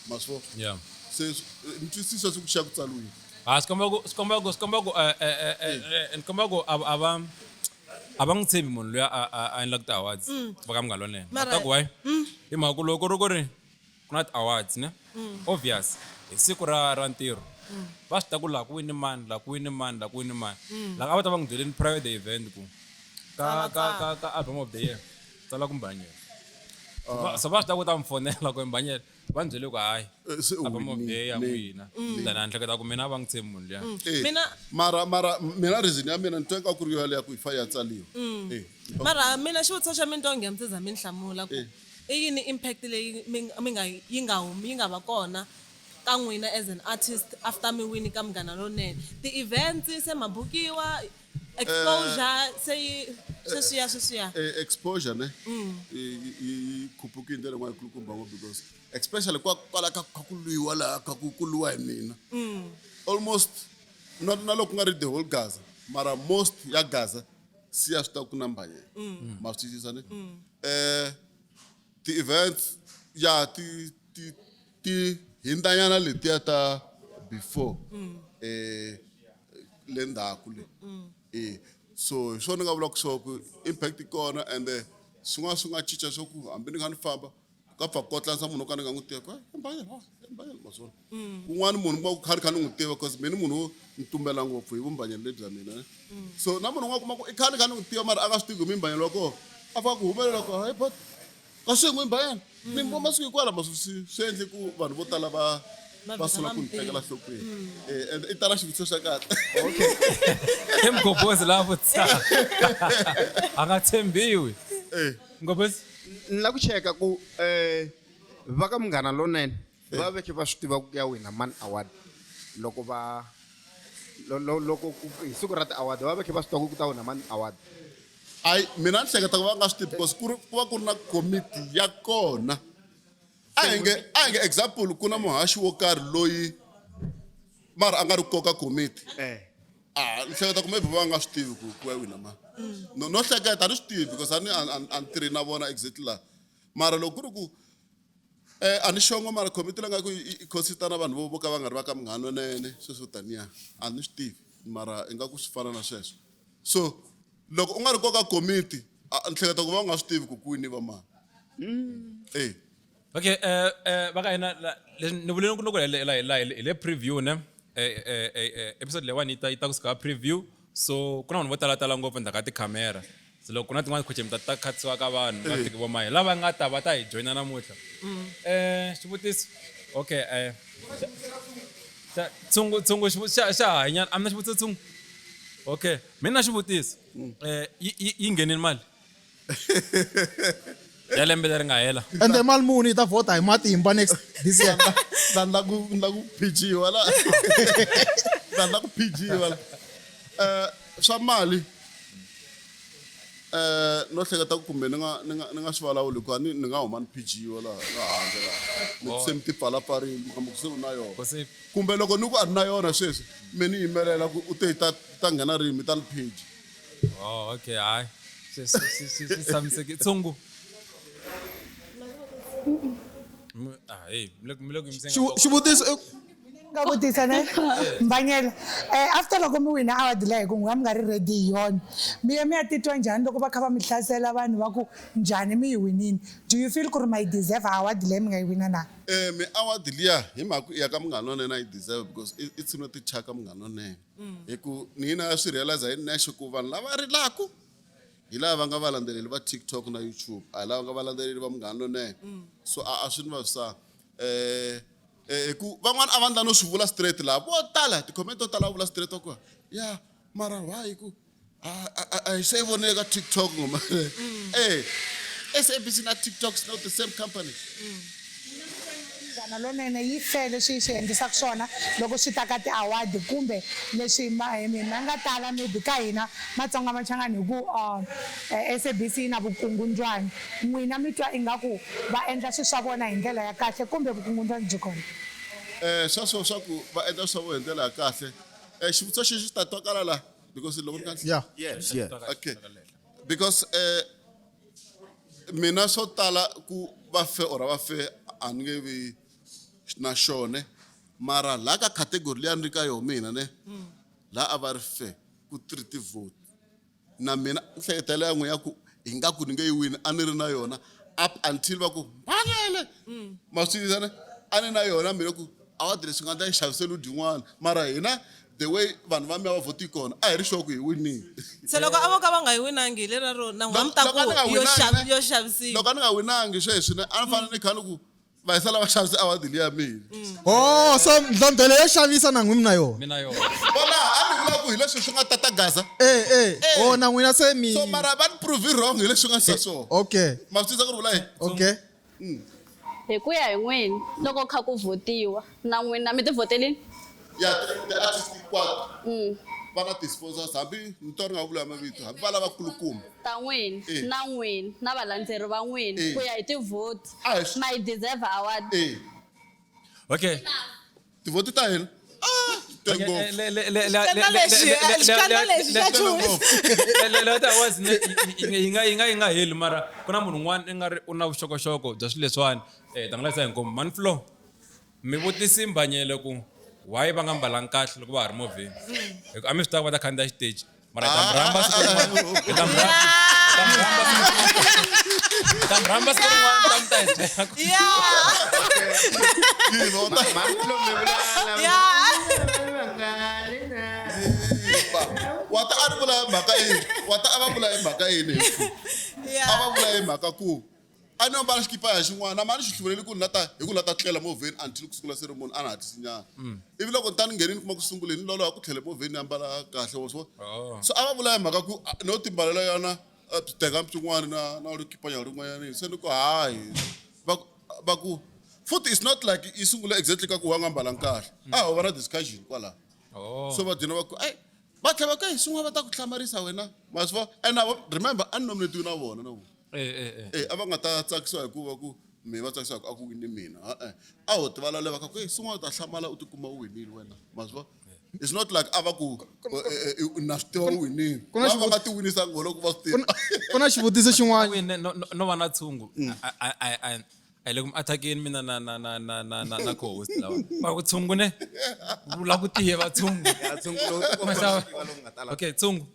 ma swi vona. Se ni twisisa swi ku xa ku tsariwini. A swi komba ku ni komba ku a va n'wi tshembi munhu loyi a endlaka ti-awards va ka Munghana Lonene. Ta ku why? Hi mhaka ku loko ku ri ku na ti-awards ne, obvious hi siku ra ntirho va swi ta ku laha ku wini mani, laha ku wini mani, laha ku wini mani, laha a va ta va n'wi byeleni private event ku ka album of the year tsala ku Mbhanyele. So va swi ta ku ta mi fonela ku Mbhanyele va ni byele ku hayi, Se u album of the year ya winile. n'wina. Then a ni hleketa ku mina a va n'wi tshembi munhu luya. Mara mina reason ya mina ni twa ingaku ku ri yona ya ku yi fa ya tsaliwa. Mara mina xivutiso xa mina nge mi za mi ni hlamula ku i yini impact leyi mi nga yi nga humi yi nga va kona ka n'wina as an artist after mi wini ka Munghana Lonene, ti-events se ma bukiwa, exposure se yi sweswiya sweswiya? Exposure ne yi khuphuki hi ndlela yin'wana kulukumba ngopfu because especially kwala ka ku lwiwa laha ka ku lwiwa hi mina almost na loko ku nga ri the whole Gaza, mara most ya Gaza si ya swi ta ku na Mbhanyele, ma swi twisisa ne. Ti-events ya ti hindzanyana letiya ta before le ndzhaku le. So hi swona ni nga vulaka swona ku impact yi kona ende swin'wana swi nga cinca swa ku hambi ni kha ni famba ka pfa kotlanisa munhu o ka ni nga n'wi tivi ku Mbhanyele, Mbhanyele, ma swi vona. Kun'wana munhu kuma ku khale kha ni n'wi tiva cause mina munhu wo ni tumbela ngopfu hi vumbhanyele lebyi bya mina ne. So na munhu un'wana kuma ku i khale kha ni n'wi tiva mara a nga swi tivi ku mi mbhanyele wa kona, a fika ku humelela ku hayi bot ka swi n'wi mbhanyele ni vona masiku hikwala ma swi endle ku vanhu vo tala va Va va vhela sungula va ku ni mi tiva. tekela nhlokweni. And i tala xivutiso xa kahle. I mugobhozi laha vutisaka a nga tshembiwi. Mugobhozi. Ni lava ku cheka ku va ka Munghana Lonene va veke va swi tiva ku ya wina mani award loko va loko hi siku ra ti-award va veke va swi tiva ku ta wina mani award? Ayi, mina ni hleketa ku va nga swi tivi because ku va ku ri na komiti ya kona. A hi nge example ku na muhaxi wo karhi loyi mara a nga ri koka komiti. A ni hleketa ku maybe va nga swi tivi ku ya wina mani. No hleketa a ni swi tivi because a ni tirhi na vona exactly laha, mara loko ku ri ku a ni xongo mara komiti leyi nga ku yi consista na vanhu vo ka va nga ri va ka Munghana Lonene sweswo taniya a ni swi tivi, mara ingaku swi fana na sweswo. So loko u nga ri koka komiti, ni hleketa ku va u nga swi tivi ku ku wini va mani. Okay, va ka hina leswi ni vuleni ku loko hi le preview ne, episode leyiwani yi ta kusuka ka preview. So ku na vanhu vo tala tala ngopfu endzhaku ka tikhamera, so loko ku na tin'wana question ta ta khatisiwa ka vanhu va tiki vo mahi lava nga ta va ta hi joyina namuntlha. Xivutiso, okay, tshungu tshungu xa hanyana a mi na xivutiso tshungu? Okay, mina na xivutiso. Yi nghenini mali ya lembe leri nga hela? Ende mali muni yi ta vhota hi matimba next this year? Na ku phijiwa la, na ku phijiwa la. Swa mali no hleketa ku kumbe ni nga swi vulavuli hikuva ni nga huma ni phijiwa laha handle laha ni se mi ti pfalapfarile kambe ku se u na yona. Kumbe loko ni ku a ni na yona sweswi mi ni yimelela ku u te yi ta nghena rini mi ta ni phiji. Oh, okay, hayi. Swi tshamiseke tshungu. Ah, hey, mi le ku yimiseni. Xivutiso i Nga vutisa ne mbanyela after loko mi wina award leyi ku n'wina mi nga ri ready hi yona mi ya mi ya titwa njhani loko va kha va mi hlasela vanhu va ku njhani mi yi winini do you feel ku ri ma yi deserve award leyi mi nga yi wina na? Mi award liya hi mhaka ya ka Munghana Lonene yi deserve because i tshume ti thyaka Munghana Lonene hi ku ni na swi realize hi nexe ku vanhu lava rilaku hi lava va nga valandzeleri va TikTok na YouTube a hi lava nga valandzeleri va Munghana Lonene so a swi ni vavisanga hi ku van'wana a va ndla no swi vula straight laha vo tala ti-comment to tala va vula straight va ku ya mara why hi ku a hi se yi vonile ka TikTok ngoma SABC na TikTok is not the same company. Munghana Lonene yi fair leswi yi swi endlisaka swona loko swi ta ka ti-award kumbe leswi ma nga tala maybe ka hina Matsonga Machangani hi ku SABC yi na vukungundzwani n'wina mi twa ingaku va endla swilo swa vona hi ndlela ya kahle kumbe vukungundzwani byi kona? Sweswo swa ku va endla swa vona hi ndlela ya kahle xivutiso xexo xi ta twakala la because loko ni nga Yeah. Yes, yes. Okay. Because mina swo tala ku va fair or va fair a ni nge vi na xone mara la ka category liya ni ri ka yona mina ne la a va ri fair ku three ti-vote na mina nhleketelo ya n'we ya ku hi nga ku ni nge yi wini a ni ri na yona up until va ku mbalele ma swi tivisa ne a ni na yona mina ku award leswi nga ta yi xaviseli dyin'wana mara hina the way vanhu va miya va vote kona a hi ri sure ku hi winile. Se loko a vo ka va nga yi winangi hi lera ro na n'wina mi ta Loko a ni nga ku winangi, yo xavisiwa. Loko a ni nga winangi sweswi ne a ni fanele ni kha ni ku va yisa lava xavisa award liya mina. Oh, so ndlondlo yo xavisa na n'wina na yona. Mina yona. Vona a ni vula ku hi leswi swi nga tata Gaza. Oh, na n'wina se mi. So mara va ni prove wrong hi leswi nga sa swona. Okay. Ma swi twisisa ku ri vula yini? Okay. Hi ku ya hi n'wina loko kha ku votiwa na n'wina mi ti votelini? Ya ti-artist hinkwato va na ti-sponsors hambi ni twa ni nga vula mavito hambi va lava kulukumba. Ta n'wina na n'wina na valandzeri va n'wina ku ya hi ti-vote ma yi deserve award. Okay. Tivhoti ta hina. Yi nga heli mara ku na munhu un'wana i nga ri u na vuxokoxoko bya swilo leswiwani ta nga lavisa hinkwavo mani Flo mi vutisi mbanyele ku why va nga mbalangi kahle loko va ha ri movheni hi ku a mi swi tiva ku va ta khandziya xiteji mara hi ta mi rhamba siku rin'wana hi ta mi rhamba siku rin'wana ta mi ta hi byela ku Wata a ri vula mhaka yini wata a va vula hi mhaka yini a va vula hi mhaka ku a ni ambala xikipa ya xin'wana a ni xi hluvuleli ku ni lata hi ku lata tlela movheni until ku sungula ceremony a ni hatlisi nyana ivi loko ni ta ni nghenini kuma ku sunguleni ni loloha ku tlhela movheni ni ambala kahle wa swi so a va vula hi mhaka ku no timbalela yona teka swin'wana na na rikipanyana rin'wanyana se ni ku hayi va ku futhi it's not like yi sungule exactly ka ku wa nga mbalanga kahle a ho va na discussion kwalaho so va dina va ku ai va tlhela va ku swin'wana va ta ku hlamarisa wena ma swi vona and remember a ni nominatiwe na vona na vona a va nga ta tsakisiwa hikuva ku mi va tsakisiwa a ku wini mina a ho tiva lava ka ku swin'wana u ta hlamala u tikuma u winile wena ma swi vona it's not like a va ku na swi tiva u winile va nga ti winisanga vona ku va swi tiva ku na xivutiso xin'wana no va na tshungu a hi le ku mi attack-eni mina na na na na na na na co-host lava va ku tshungu ne vula ku tiva tshungu okay tshungu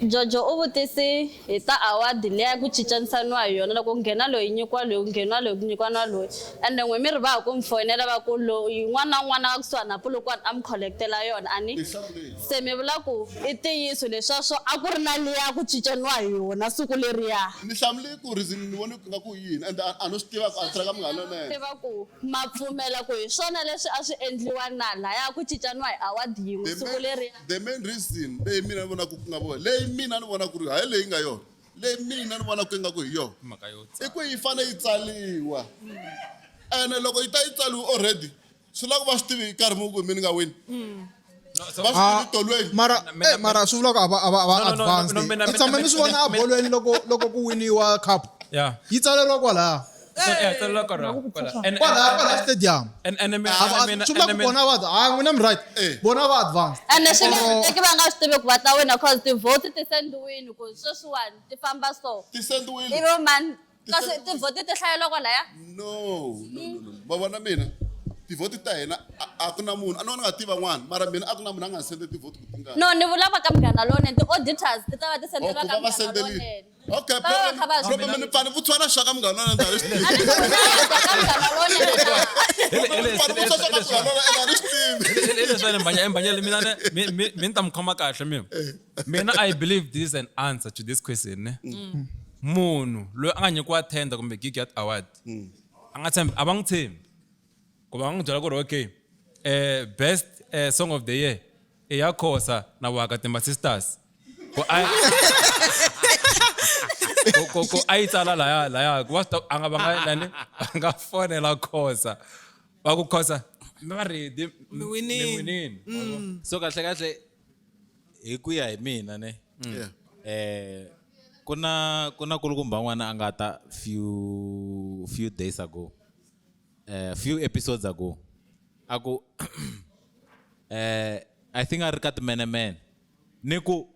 Jojo u vutisi hi ta award liya ku cincanisaniwa hi yona loko ku nghena loyi nyikiwa loyi ku nghena loyi ku nyikiwa na loyi ende n'we mi ri va ha ku mi foyinela va ku loyi un'wana na un'wana a kusuhani na Polokwane a mi collect-ela yona a ni se mi vula ku i ntiyiso leswiya swo a ku ri na liya ku cincaniwa hi yona siku leriya. Ni hlamule ku reason ni vone nga ku yini and a no swi tiva ku answer ka munghana lonene. Tiva ku ma pfumela ku hi swona leswi a swi endliwa na laya ku cincaniwa hi award yin'we siku leriya. The main reason leyi mina ni vonaka ku nga vona leyi mina ni vonaka ku ri hayi leyi nga yona leyi mina ni vonaka ingaku hi yona i ku yi fanele yi tsaliwa ene loko yi ta yi tsaliwe already swi lava ku va swi tivi hi nkarhi muni ku mi ni nga wini va swi tivi tolweni mara mara swi vula ku a va a va a va advanced i tshame mi swi vona a bolweni loko loko ku winiwa cup yi tsaleriwa kwalaya. Tsalela kwala kwala. And Kwala kwala stadium. And mina A va- mina swi vula ku vona va hayi n'wina mi right. Vona va advanced. Ende swi nge endleki va nga swi tivi ku va ta wina cause ti-vote ti sendiwini ku sweswiwani ti famba so. Ti sendiwile. Ivi mani kasi ti-vote ti hlayela kwalaya. No, no, no, no. Va vona mina tivhoti ta hina a ku na munhu a ni vona nga tivi van'wana mara mina a ku na munhu a nga sende tivhoti ku tingana. No, ni vula va ka Munghana Lonene ti-auditors ti ta va ti Oh, sendela ku ka va va Munghana sendelile. Lonene. Okay, Va va kha va swi problem ni pfani vuthiwa na xaka Munghana Lonene a ni swi tivi. A ni ku vula ka Munghana Lonene na. Pfani vuthiwa xaka Munghana Lonene a ni swi tivi. Leswi mbanya mbanyele mina mi ni ta mi khoma kahle mina. Mina I believe this is an answer to this question ne. Munhu loyi a nga nyikiwa tender kumbe gig ya award a nga tshembi a va n'wi tshembi ku va n'wi byela ku ri okay best song of the year i ya Khosa na Waka Timba Sisters ku a ku a yi tsala laya laya ku va swi a nga va nga nani va nga fonela Khosa va ku Khosa mi va ready Mi winini. mi winini So kahle kahle hi ku ya hi mina ne. Ku na kulukumba n'wana a nga ta few days ago. Few episodes ago. A ku I think a ri ka timenemene. Ni ku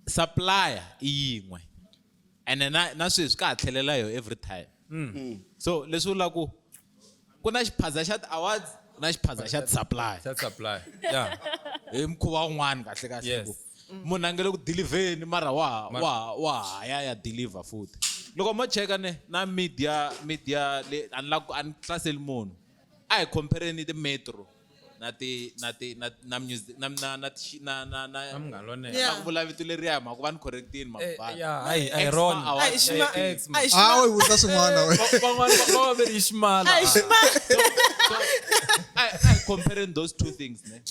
supplier i yin'we. Ene na sweswi ka ha tlhelela yo every time. So leswi vula ku ku na xiphaza xa ti-awards na xiphaza xa ti-supply. Xa supply. Yeah. Hi mukhuva wun'wani kahle kahle Yes. ku munhu a nge le ku deliver-ni mara wa ha ya deliver futhi. Loko mo cheka ne na media le a ni la ku a ni hlaseli munhu. A hi compare-ni ti-metro na ti na ti na na music na na na na na na Na Munghana Lonene. Na ku vula vito leriya hi mhaka ku va ni correct-ini mabala. Yeah, hayi, Exma Ron. Awards. Ai, xima- Exma. ai, xima- Ah, we vutisa swin'wana we. Van'wana va va ri ximala. Ai, xima- So, I comparing those two things ne.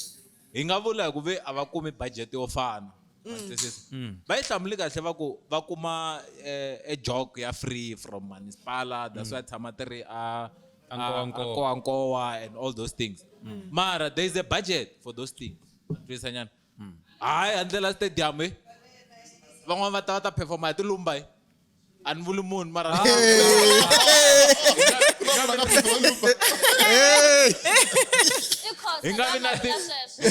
Hi nga vula ku ve a va kumi budget yo fana. Va yi hlamuli kahle va ku va kuma a joke ya free from municipal, that's why tshama ti ri a Nkowankowa. Nkowankowa and all those things. Mara there is a budget for those things. Twisisa nyana. Hayi handlela stadium eh. Van'wana va ta va ta performa hi tilumba eh. A ni vuli munhu mara I Khosa Hi nga vi na la ti- sweswo.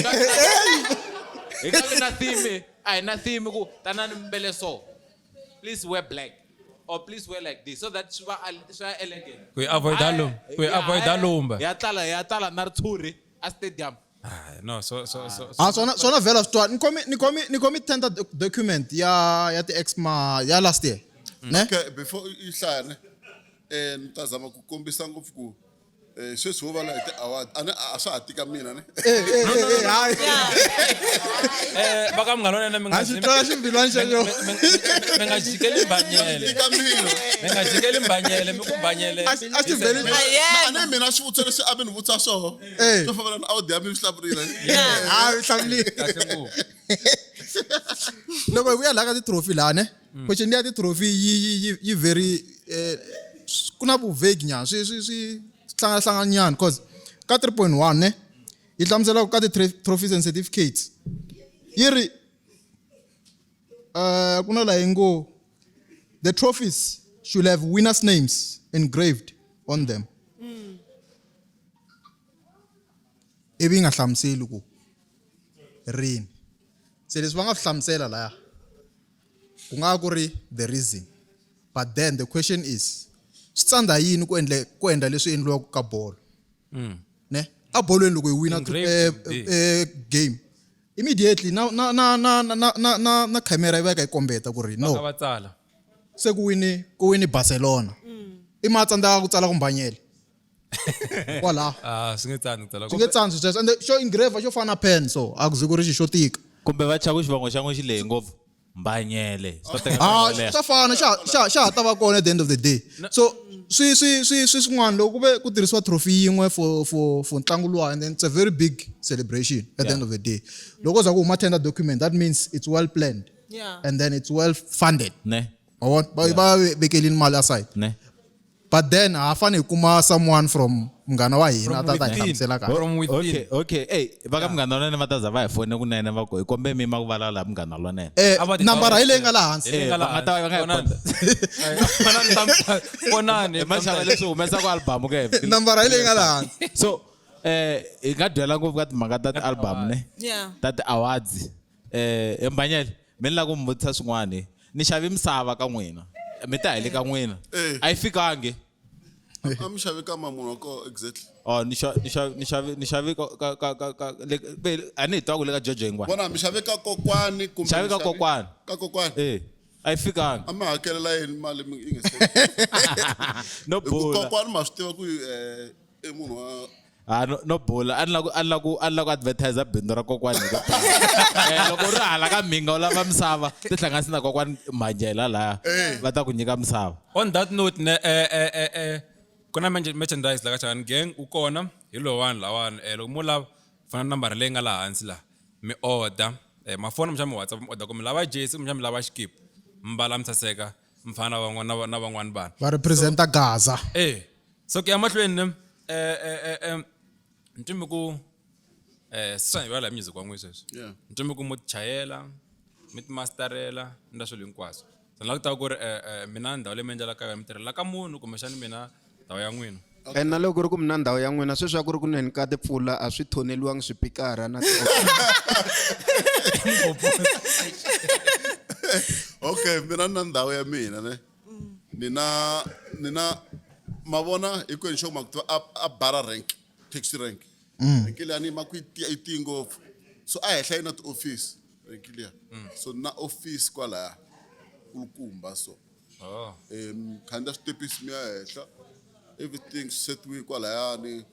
hi nga vi na theme a hi na theme ku tanani mi mbele so please wear black or please wear like this so that swi va swi va elegant. Ku yi avoid-a ku yi avoid-a lumba. Ya tlala ya tlala na ritshuri a stadium. Ah, no, so so so Ah, swona vhela swi twa. Ni khomi tender document ya ti Exma ya last year. Ne? Okay, before yi hlaya ne ni ta zama ku kombisa ngopfu ku sweswi ho va la hi ti-award a ni a swa ha tika mina ne. Hayi. Va ka Munghana Lonene mi nga A xi twala ximbilwana xa yona. mi nga jikeli mbanyele. Tika mina. Mi nga jikeli mbanyele mi ku mbanyele. A xi vheli. A ni mina xivutiso lexi a mi ni vutisa swoho. Swo fambelana na award ya mi swi hlamurile. Hayi, hlamurile. Kahle ngopfu. Loko hi vuya laha ka ti-trophy laha ne. Question ya ti-trophy yi very ku na vu-vague nyana swi hlanganahlangana nyana cause ka 3.1 ne yi hlamusela ku ka ti-trophies and certificates yi ri ku na laha yi ngo the trophies should have winners names engraved on them. Ivi yi nga hlamuseli ku rini. Se leswi va nga swi hlamusela laya ku nga ku ri the reason, but then the question is swi tsandza yini ku endla leswi endliwaka ka bolo. Ne? A bolweni loko hi wina game immediately na na na na na na na na camera yi va yi kha yi kombeta ku ri no. Va tsala. Se ku wini Barcelona. I ma tsandzaka ku tsala ku mbanyele. Kwalaho. Ah, swi nge tsani ku tsala. Swi nge tsani sweswo. Ende xo engrave xo fana na pen so a ku ze ku ri xi xo tika. Kumbe va chava xivongo xa n'we xi lehe ngopfu. Mbanyele. Swi ta teka Ah, nkarhi wo leha. swa fana xa ha ta va kona at the end of the day. So swi swin'wana loko ku ve ku tirhisiwa trophy yin'we for ntlangu luwa and then it's a very big celebration at the end of the day. Loko za ku huma tender document that means it's well planned. Yeah. And then it's well funded. Ne. Wa vona? Va vekelini mali aside. Ne. But then ha fane hi kuma someone from Munghana wa hina a ta ta hi hlamusela kahle. From within. Okay, okay. Ey, va ka Munghana Lonene va ta za va hi fone kunene va ku hi kombe mi ma ku vulavula hi Munghana Lonene. Eh, A va ti- nambara hi leyi nga laha hansi. Hi leyi nga Eh, va nga ta va nga hi Vonani. Vonani. Hi maxava leswi humesaka album ke. Nambara hi leyi nga laha hansi. So, hi nga dyela ngopfu ka timhaka ta ti-album ne? Yeah. Ta ti-awards. Eh, Mbanyele, mi ni lava ku mi vutisa swin'wana. Ni xave misava ka n'wina. Mi ta hi le ka n'wina. Eh. A yi fikangi. A mi xave ka mamunhu wa koho exactly. Oh, ni xave ni xave ni xave ni xave ka ka ka ka ka le a ni hi twa ku le ka Jojo Yingwana. Vona mi xave ka kokwani kumbe Xave mi ka kokwani. Ka kokwani. Eh, a yi fikangi. A mi hakelela yini mali mi yi nga se. No Hi ku bula. kokwani ma swi tiva ku eh i munhu wa Ah, no, no bula. A ni la ku a ni la ku a ni la ku advertise bindzu ra kokwani hi ku tala. Eh, loko u ri hala ka mhinga u lava misava, tihlanganisi na kokwani Mhanyela laya. Va ta ku nyika misava. On that note ne ku na merchandise la ka Changani Gang u kona hi lowani lawani loko mo lava fana na nambara leyi nga laha hansi laha mi order mafoni mi xa mi WhatsApp mi order ku mi lava jersey mi xa mi lava xikipa mi mbala mi saseka mi fana na van'wana na van'wani vanhu. Va representa Gaza. Eh so ku ya mahlweni ne ni twi ku swi hi vulavula hi music wa n'wina sweswi. Yeah. Ni twi ku mo ti chayela mi ti masterela ni na swilo hinkwaswo. So ni lava ku tiva ku ri mina ndhawu leyi mi endlelaka ka yona mi tirhela ka munhu kumbexani mina ndhawu ya n'wina. And na loko ku ri ku mina ndhawu ya n'wina sweswi a ku ri kunene ka timpfula a swi thoneliwangi swipikara na Okay, mina na ndhawu ya mina ne. Ni na ni na ma vona hinkwenu xo ma ku tiva a bara rank, taxi rank. Rank liya ni ma ku yi tiyi ngopfu. So a henhla yi na ti-office rank liya. So na office kwalaya kulukumba so. Oh. Khandziya switepisi mi ya henhla. Everything setiwe kwalayani.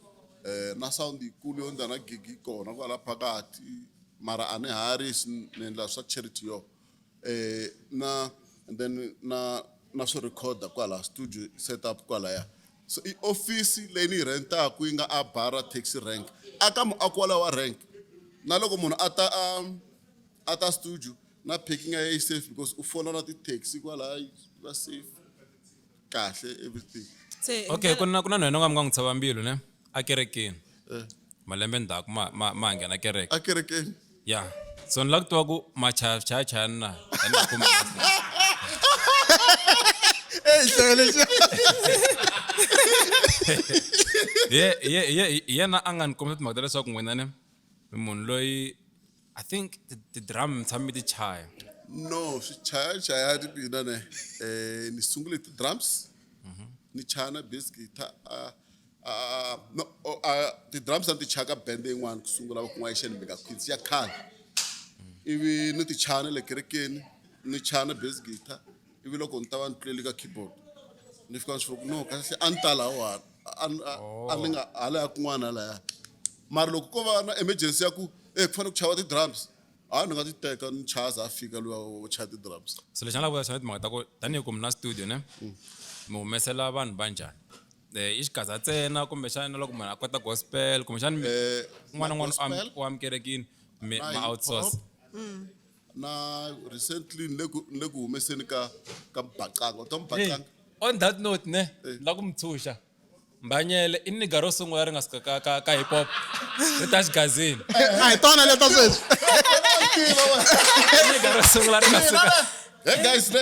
Na sound yikulu yo ndza na gig yi kona kwala phakathi. Mara a ni harisi ni endla swa charity yo. Na and then na swo recorder kwala studio setup kwalaya. So i office leyi ni yi rentaku yi nga a bara taxi rank. A ka muako walawo wa rank. Na loko munhu a ta a ta studio na parking ya yi safe because u fona na ti-taxi kwalaya va safe. Kahle everything. Se, Okay, ku na ku na nhwena nga mi nga n'wi tshova mbilu ne a kerekeni. Malembe ndzhaku ma nghena kereke. A kerekeni. Yeah. So ni lava ku tiva ku ma chaya chaya chayani na tanihi ku Eh, hlaya lexi. Hi yena a nga ni kombisa timhaka ta leswaku n'wina ne mi munhu loyi I think ti-drum mi tshame mi ti chaya. No, swi chaya chayani mina ne. Ni sungule ti-drums. Ni chaya na bass guitar. No, ti-drums a ni ti chaya ka band yin'wana ku sungula va ku N'waxeni Mega Queens ya khale. Ivi ni ti chaya na le kerekeni, ni chaya na bass guitar. Ivi loko ni ta va ni tluleli ka keyboard, ni fika ni swi vona ku no kahle a ni ta lahawani. A ni nga halaya kun'wana halaya. Mara loko ko va na emergency ya ku ku fanele ku chava ti-drums, a ni nga ti teka ni chaya za a fika luya wo chaya ti-drums. So lexi ni lava ku vula xona timhaka ta ku tanihi ku mi na studio ne mi humesela vanhu va njhani? I xigaza ntsena kumbexana loko munhu a kota gospel kumbexana un'wana na un'wana gospel. u amukelekile mi Na ma hip outsource. hop. Na recently ni le ku humeseni ka Mbaqanga. Ta Mbaqanga. Hey, on that note ne, la ku mi tshunxa. Mbanyele i nigga ro sungula ri nga suka ka hip hop ri ta xigazini. A hi tona leta sweswi. I nigga ro sungula ri nga suka. Hey guys, ne?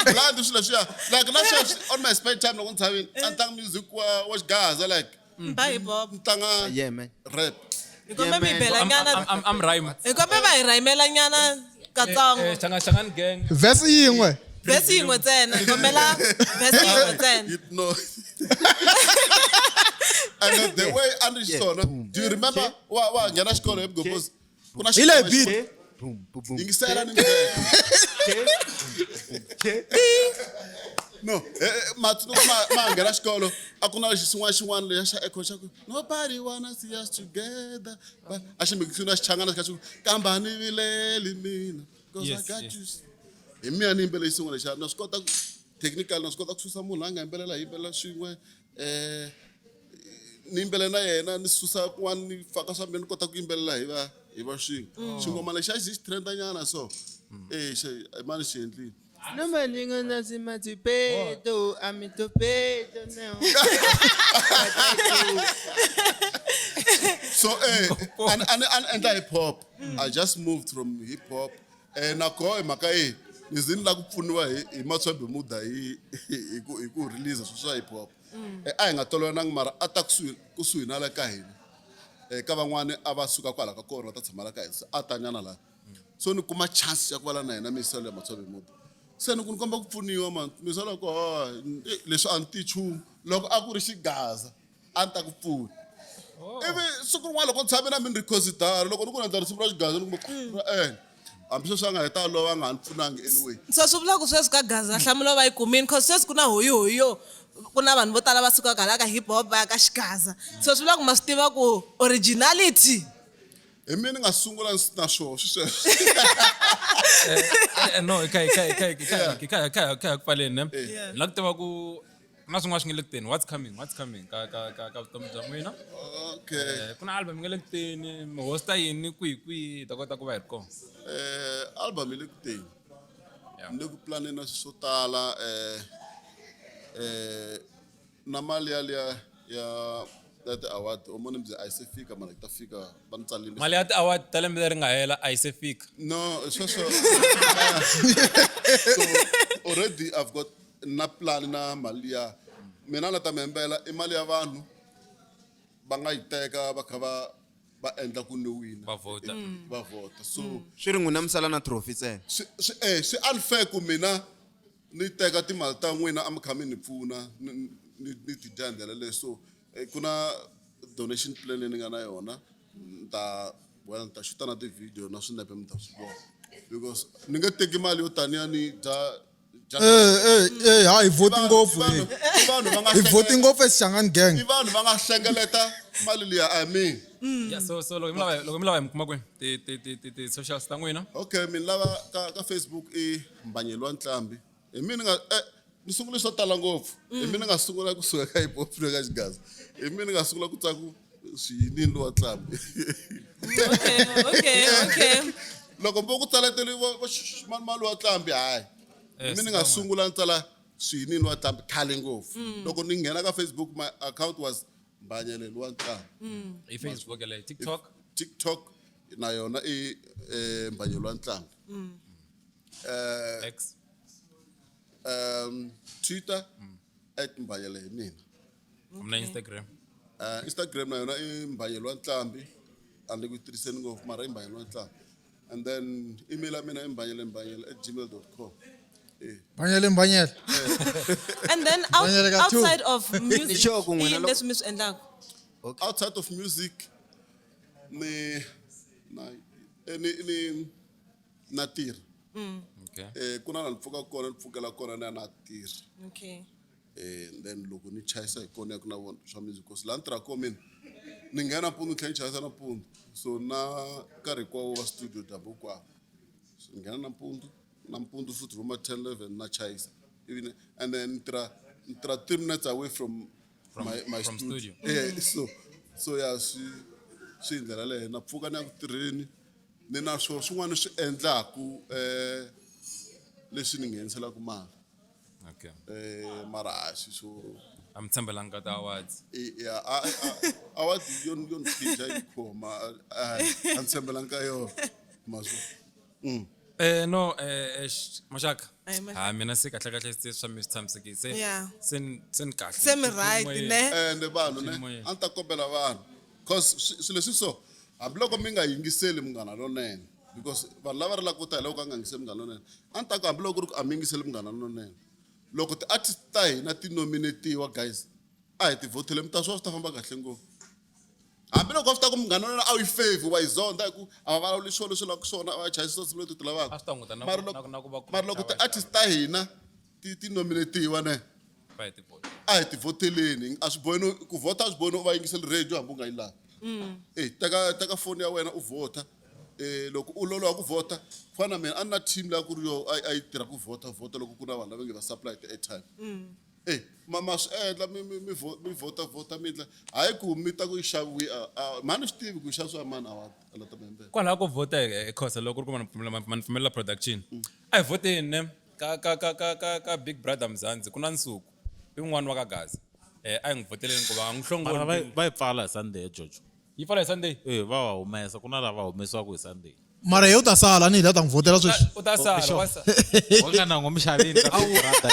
Blind swilo leswiya. Like na sweswi on my spare time loko ni tshamile, a ni tlanga music wa xigaza like. Ba hip hop. Ni tlanga Yeah, man. rap. Hi kombe mi bela nyana. I'm rhyme. Hi kombe va hi rhymela nyana katsongo. Changani gang. Verse yin'we. Verse yin'we ntsena. Hi kombela verse yin'we ntsena. You know. And the way a ni xiswona, do you remember wa nghena xikolo hi Mgobozi? Ku na Hi leyi xikolo beat. Yingisela ni ndlela. No, matsundzuka ma nghena xikolo, a ku na xin'wana xin'wana lexa xa echo xa ku nobody wanna see us together. But a xi mixini na xichangana xa ku kambe a ni vileli mina because I Yes, got yes. you. Hi mina ni yimbelele xin'wana lexa, na swi kota ku technical, na swi kota ku susa munhu a nga yimbelela hi yimbelela swin'we. Ni yimbelela na yena ni susa kun'wana ni faka swa mina ni kota ku yimbelela hi va swin'we. Xingoma lexi a xi xi trenda nyana so. Mani xi endlile. Noma ningonasimathipeto amitopeto neo. So and endla hip hop. I just moved from hip hop. Nako hi mhaka yi ni ze ni lava ku pfuniwa hi Matswa Bermuda hi ku release swilo swa hip hop. A hi nga tolovelangi, mara a ta kusuhi na le ka hina. Ka van'wani a va suka kwala ka kona va ta tshama la ka hina, se a ta nyana la. So ni kuma chance ya ku va la na hina Misalo ya Matswa Bermuda. Se ni ku ni komba ku pfuniwa man. Misalo ku ha leswi a ni ti nchumu. Loko a ku ri xigaza a ni ta ku pfuna. Ivi siku rin'wana loko ni tshame na mina reconsider, loko ni ku ni endla risimu ra xigaza, ni kuma ra hambi sweswi a nga heta lova a nga ha ni pfunangi anyway. So swi vula ku sweswi ka Gaza nhlamulo va yi kumini, cause sweswi ku na hoyihoyo, ku na vanhu vo tala va sukaka hala ka hip hop va ya ka xigaza, so swi vula ku ma swi tiva ku originality. Hi mina ni nga sungula na swoho swi sweswo. No, hi kha ku pfaleni ne. Ni la ku tiva ku na swin'wana swi nge le ku teni, what's coming, what's coming ka vutomi bya n'wina? Okay. Ku na album yi nga le ku teni, mi hosta yini, kwihi kwihi hi ta kota ku va hi ri kona? Album yi le ku teni. Ni le ku planeni na swilo swo tala, na mali yaliya ya ti-award omoni byi a yi se fika, mara yi ta fika, va ni tsalile. Mali ya ti-award ta lembe leri nga hela a yi se fika? No, sweswo, so already I've got na plan na mali ya mina na ta mi hembela, i mali ya vanhu va nga yi teka va kha va endla ku ni wina. Va vhota. Va vhota, so Swi ri n'wina mi sala na trophy ntsena. Swi unfair ku mina ni teka timali ta n'wina a mi kha mi ni pfuna, ni ti dya hi ndlela leyi. So ku na donation plan leyi ni nga na yona, ni ta well ni ta xuta na ti-video na swinepe, mi ta swi vona, because ni nge teki mali yo taniya ni dya. Ha hi vhoti ngopfu. I vanhu va nga Hi vhoti ngopfu eXichangani gang. I vanhu va nga hlengeleta mali liya, I mean. Yeah, so loko mi lava hi mi kuma kwini, ti socials ta n'wina? Okay, min lava ka Facebook i Mbanyelo wa Ntlambi. Hi mina nga ni sungule swo tala ngopfu. Hi mina nga sungula kusuka ka hip hop na ka xigaza. Hi mina nga sungula ku tsaku swiyinini lowa Ntlambi. Okay. Loko mbo ku tsaleteli va mali wa Ntlambi, hayi. Hi mina nga sungula ni tsala swiyinini wa Ntlambi khale ngopfu. Loko ni nghena ka Facebook, my account was Mbanyelo wa Ntlambi. Hi Facebook yaleyo, TikTok? TikTok na yona i Mbanyelo wa Ntlambi. X? Twitter @Mbanyelo hi mina. Na Instagram? Instagram na yona i Mbanyelo wa Ntlambi, a ni ku tirhiseni ngopfu, mara i Mbanyelo wa Ntlambi. And then email ya mina i mbanyelembanyele@gmail.com. Mbanyele mbanyele. And then Mbanyele ka two. outside of music, Sure, ku i n'wina yini leswi mi swi endlaka? Outside of music, ni na ni na tirha. Ku na la ni pfuka kona, ni pfukela kona, ni ya na tirha. Then loko ni chayisa hi kona ya ku na vona swa music, cause laha ni tirhaka kona mina ni nghena nampundzu, ni tlhela ni chayisa nampundzu, so na nkarhi hinkwawo wa studio dyambu hinkwavo. So ni nghena nampundzu, nampundzu futhi vo ma 10 11 na chayisa even, and then ni tirha 3 minutes away from my From studio. studio. So yeah, swi hi ndlela leyo na pfuka ni ya ku tirheni, ni na swo swin'wana swi endlaku leswi ni ngheniselaka mali. Mara a swi swo A mi tshembelanga ka ti-awards? Ya, award yo ni phinja yi khoma, a ni tshembelanga ka yona maswo. No, maxaka. Ayi, maxaka. Ha mina se kahle kahle se swa mi swi tshamisekile se. Se ni kahle. Se mi right, ne? Ende vanhu ne Moyeni. a ni ta kombela vanhu, cause swilo leswi, so hambiloko mi nga yingiseli Munghana Lonene, because vanhu lava rilaka ku ta hi loko a nga yingiseli Munghana Lonene, a ni ta ku hambiloko ku ri ku a mi yingiseli Munghana Lonene, loko ti-artist ta hina ti nominatiwa, guys, a hi ti vhotele, mi ta swi ta famba kahle ngopfu. Hambiloko va swi ta ku Munghana Lonene a wu yi favor, wa yi zonda hi ku a va vulavuli swona leswi lavaka swona, a va chayisi tinsimu leti ti lavaka. A swi ta hunguta na Mara na ku va mara loko ti-artist ta hina ti nominatiwa ne, va hi ti-vote. A hi ti vhoteleni. A swi bohi ku vhota, a swi bohi no va yingiseli radio hambi u nga yi lavi. Teka foni ya wena u vhota. Loko u loloha ku vhota, ku fana na mina, a ni na team leyi a ku ri yo a yi tirha ku vhota loko ku na vanhu lava nge va supply ti-airtime. Ma swi endla mi vhota vhota, mi endla hayi ku mi ta ku yi xaviwi, mhani swi tivi ku yi xavisiwa mani award a la ta mi hembela. Kwalaho ko vhota hi khosa, loko ku ri ku ma ni pfumelela production, a hi vhoteni ne. Ka ka ka ka ka ka Big Brother Mzansi ku na Nsuku i un'wana wa ka Gaza. Eh a hi n'wi vhoteleni ku va nga n'wi Mara hlongoli. va va yi pfala hi Sunday ya Jojo. Yi pfala hi Sunday? Eh va va humesa ku na lava humesiwaka hi Sunday. Mara yena u ta sala ni hi la ta n'wi vhotela sweswi. U ta sala, wa sala. Wa nga na ngo mi xavini ka Big Brother.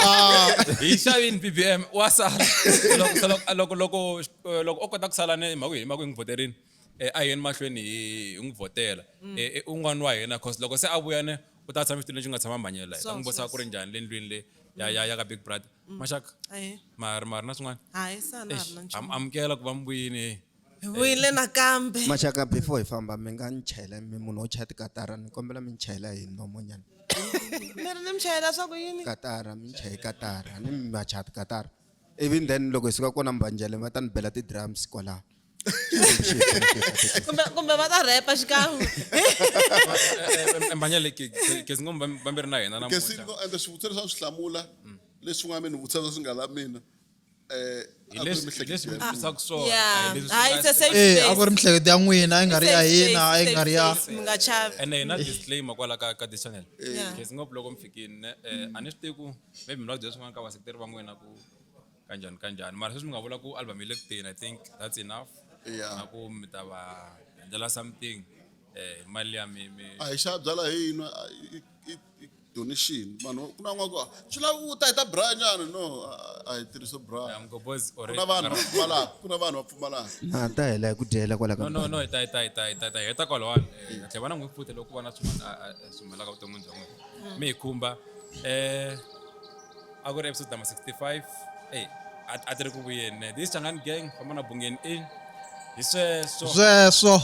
Hi xavini BBM wa sala. Loko se loko loko loko loko o kota ku sala ni mhaka hi mhaka hi n'wi vhoterini eh a hi yeni mahlweni hi hi n'wi vhotela. Eh un'wana wa hina cause loko se a vuya ne u ta tshama xitulwini lexi nga tshama Mbanyela. Hi ta n'wi vutisa ku ri njhani le ndlwini le ya ya ya ka Big Brother. Maxaka Ahee. mara mara na swin'wana. Hayi sa na ha ri na Eish, nchumu. amukela ku va mi vuyini. Hi vuyile nakambe. Maxaka before hi famba mi nga ni chayela mi munhu wo chaya tikatara ni kombela mi ni chayela hi nomonyana. Mi ri ni mi chayela swa ku yini? Katara mi ni chaye katara ni mi ma chaya tikatara. Even then loko hi suka kona Mbanjele va ta ni bela ti-drums kwalaho. Kumbe kumbe va ta rhepa xikan'we. Mbanyele ke ke ngo vambirhi na hina Ke se namuntlha. ngo endla swivutiso leswi a swi hlamula leswin'wana mi ni vutisa swi nga la mina. Eh Hi a ku ri leswi miehleketo leswi ya mi mina. twisaka swona. Yeah. A hi leswi swi Hayi, nga- it's a safe Eh, a ku space. ri miehleketo ya n'wina a yi nga ri ya Safe hina a yi space, nga ri ya safe space. Mi nga chavi. Ene hi na disclaimer kwala ka ka this channel. Yeah. Khensi ngopfu loko mi fikini ne a ni swi tivi ku maybe mi lava ku byela swin'wana ka vaseketeri va n'wina ku kanjhani kanjhani mara sweswi mi nga vula ku album yi le ku teni I think that's enough. Yeah. Na ku mi ta va endlela something eh hi mali liya mi mi A hi xava byala hi nwa i donation vanhu ku na un'wana ku swi lava u ta hi ta bra nyana no a hi tirhisi bra. Mgobozi Ku na vanhu va pfumalaka ku na vanhu va pfumalaka. Na ta hela hi ku dyela kwala ka No no no hi ta hi ta hi ta hi ta hi ta heta kwalawani eh hi tlhela va na n'wi futhi loko ku va na swin'wana swi humelelaka vuton'wini bya n'wina. Mi hi khumba eh a ku ri episode number 65 eh a ti ri ku vuyeni ne this Changani gang famba na Bungeni in hi sweswo Sweswo.